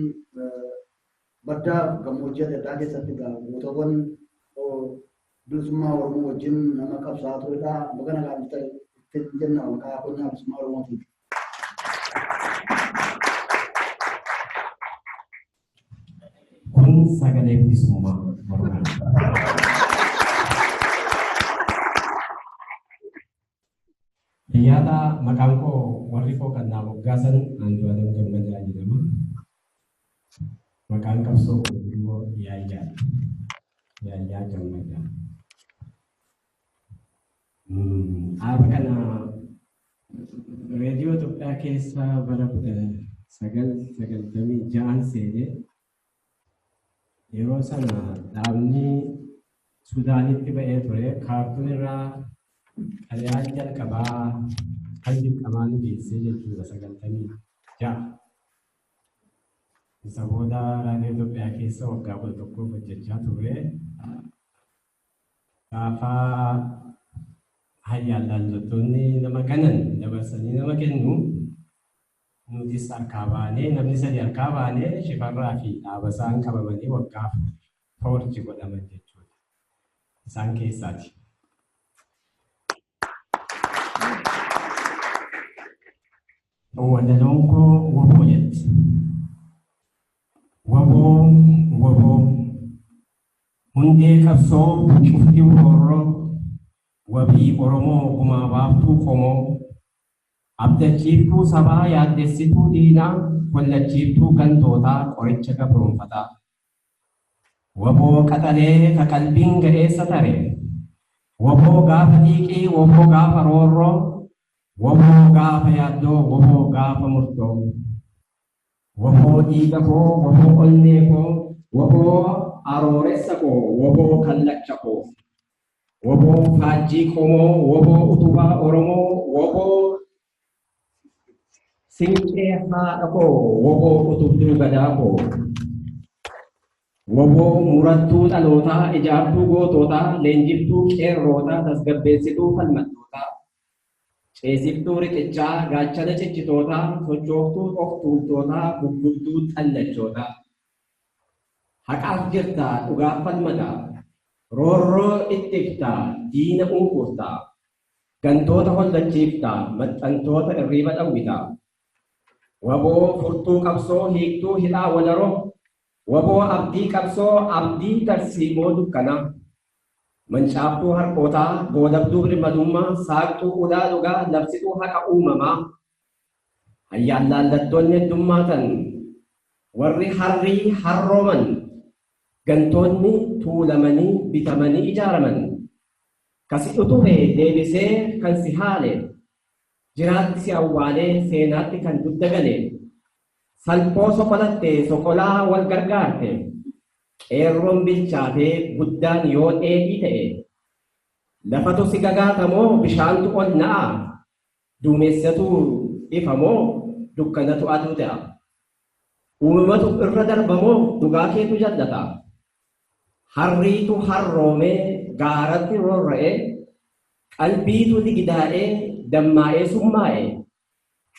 baddaa gammoojjii adda addaa keessatti gootawwan bilisummaa Oromoo wajjin nama qabsaa'aa turedha. Baga nagaan ta'e jenna maqaa qonnaa bilisummaa Oromootiin. Kun sagalee bilisummaa Oromoo. Yaada maqaan koo warri koo kan naa moggaasan Andu'aalem Gammadaa jedhama. Maqaan qabsoo koo immoo Yaayyaadha. Yaayyaa Gammadaa. Dhaaba kana reediyoo Itoophiyaa keessa bara 1996 seenee yeroo sana dhaabni Sudaanitti ba'ee ture. Kaartuun irraa xalayaan jalqabaa kan dirqamaa nu geessee jechuudha 96. Isa booda raadiyoo Itoophiyaa keessa waggaa 11 hojjechaa turre. Gaafa hayyaallallattoonni nama ganan dabarsanii nama kennu nutis harkaa baanee namni sadi harkaa baanee Shifarraa fi Dhaabasaan qabamanii waggaaf foorji godhaman jechuudha. Isaan keessaati. Walaloon koo woboo jetti. Woboo woboo hundee qabsoo cufti roorroo wabii Oromoo gumaa baaftuu qomoo abdachiiftuu sabaa yaaddessituu diinaa kollachiiftuu gantootaa qoricha gabroonfataa. Woboo qaxalee ka qalbiin ga'eessa tare woboo gaafa xiiqii woboo gaafa roorroo woboo gaafa yaaddoo woboo gaafa murtoo woboo dhiiga koo woboo onnee koo woboo arooressa koo woboo kallacha koo woboo faajjii qomoo woboo utubaa Oromoo woboo sinqee haadha koo woboo utubduu gadaa koo woboo murattuu dhalootaa ijaartuu gootootaa leenjiftuu qeerrootaa tasgabbeessituu falmattootaa ceesiftuu riqichaa gaachana cichitootaa sochooftuu of tuultootaa guggubduu xallachootaa haqaaf jirtaa dhugaaf falmataa roorroo ittiftaa diina unkurtaa gantoota hollachiiftaa maxxantoota irriiba dhawwitaa waboo furtuu qabsoo hiiktuu hidhaa wadaroo waboo abdii qabsoo abdii tarsiimoo dukkanaa mancaaftuu harqootaa goolabduu birmadummaa saaqxuu ulaa dhugaa labsituu haqa uumamaa hayyaallallattoonni heddummaatan warri harrii harrooman gantoonni tuulamanii bitamanii ijaaraman kasi utube deebisee kan si haale jiraatti si awwaalee seenaatti kan dugda gale salphoo soqolatte soqolaa wal gargaarte qeerroon bilchaatee guddaan yoo dheedhii ta'e lafatu si gagaatamoo bishaantu ol na'a duumessatu ifamoo dukkanatu aduu ta'a uumamatu irra darbamoo dhugaa keetu jallata harriitu harroomee gaaratti roorra'ee qalbiitu ligidaa'ee dammaa'ee summaa'e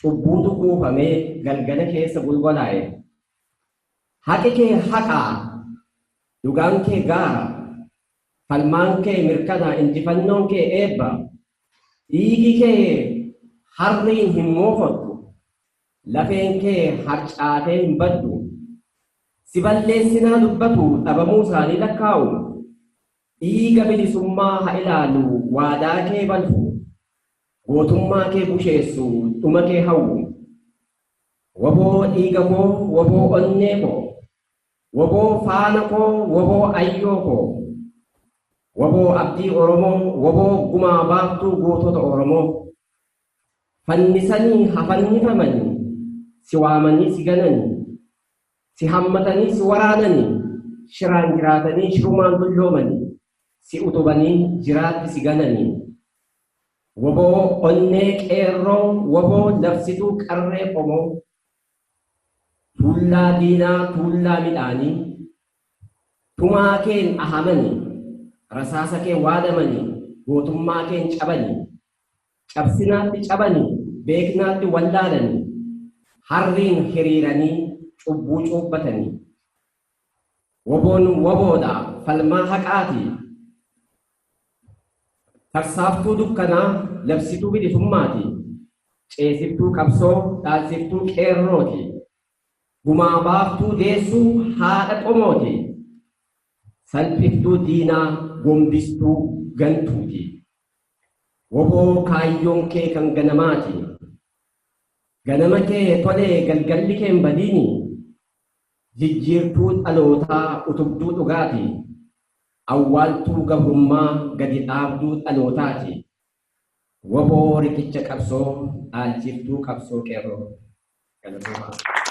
cubbuutu kuufamee galgala keessa golgolaa'e haqi kee haqaa dhugaan kee gaara falmaan kee mirkanaa injifannoon kee eebba dhiigi kee harriin hin moofottu lafeen kee harcaatee hin baddu si balleessinaa dubbatu dhabamuu isaanii lakkaa'u dhiiga bilisummaa haa ilaalu waadaa kee balfu gootummaa kee busheessu dhuma kee hawwu waboo dhiiga koo waboo onnee koo waboo faana koo waboo ayyoo koo waboo abdii Oromoo waboo gumaa baaftuu gootota Oromoo fannisanii hafannifamanii si waamanii si gananii si hammatanii si waraananii Shiraan jiraatanii shirumaan dulloomanii si utubanii jiraatti si gananii. Woboo onnee qeerroo, woboo labsituu qarree qomoo, tuullaa diinaa tuullaa midhaanii, tumaa keen ahamanii, rasaasa kee waadamanii, gootummaa keen cabanii, cabsinaatti cabanii, beeknaatti wallaalanii, harriin hiriiranii, cubbuu cuubbatanii. Woboon woboodha, falmaa haqaati. Tarsaaftuu dukkanaa, labsituu bilisummaati. Ceesiftuu qabsoo, dhaalsiftuu qeerrooti. Gumaa baaftuu deessuu haadha qomooti. Salphiftuu diinaa, gombistuu gantuuti. Woboo kaayyoon kee kan ganamaati. Ganama kee tolee galgalli kee hin badiini. Jijjiirtuu dhalootaa utubduu dhugaati. Awwaaltuu gabrummaa gadi dhaabduu dhalootaati. Woboo riqicha qabsoo dhaalchiftuu qabsoo qeerroo. Galatoomaa.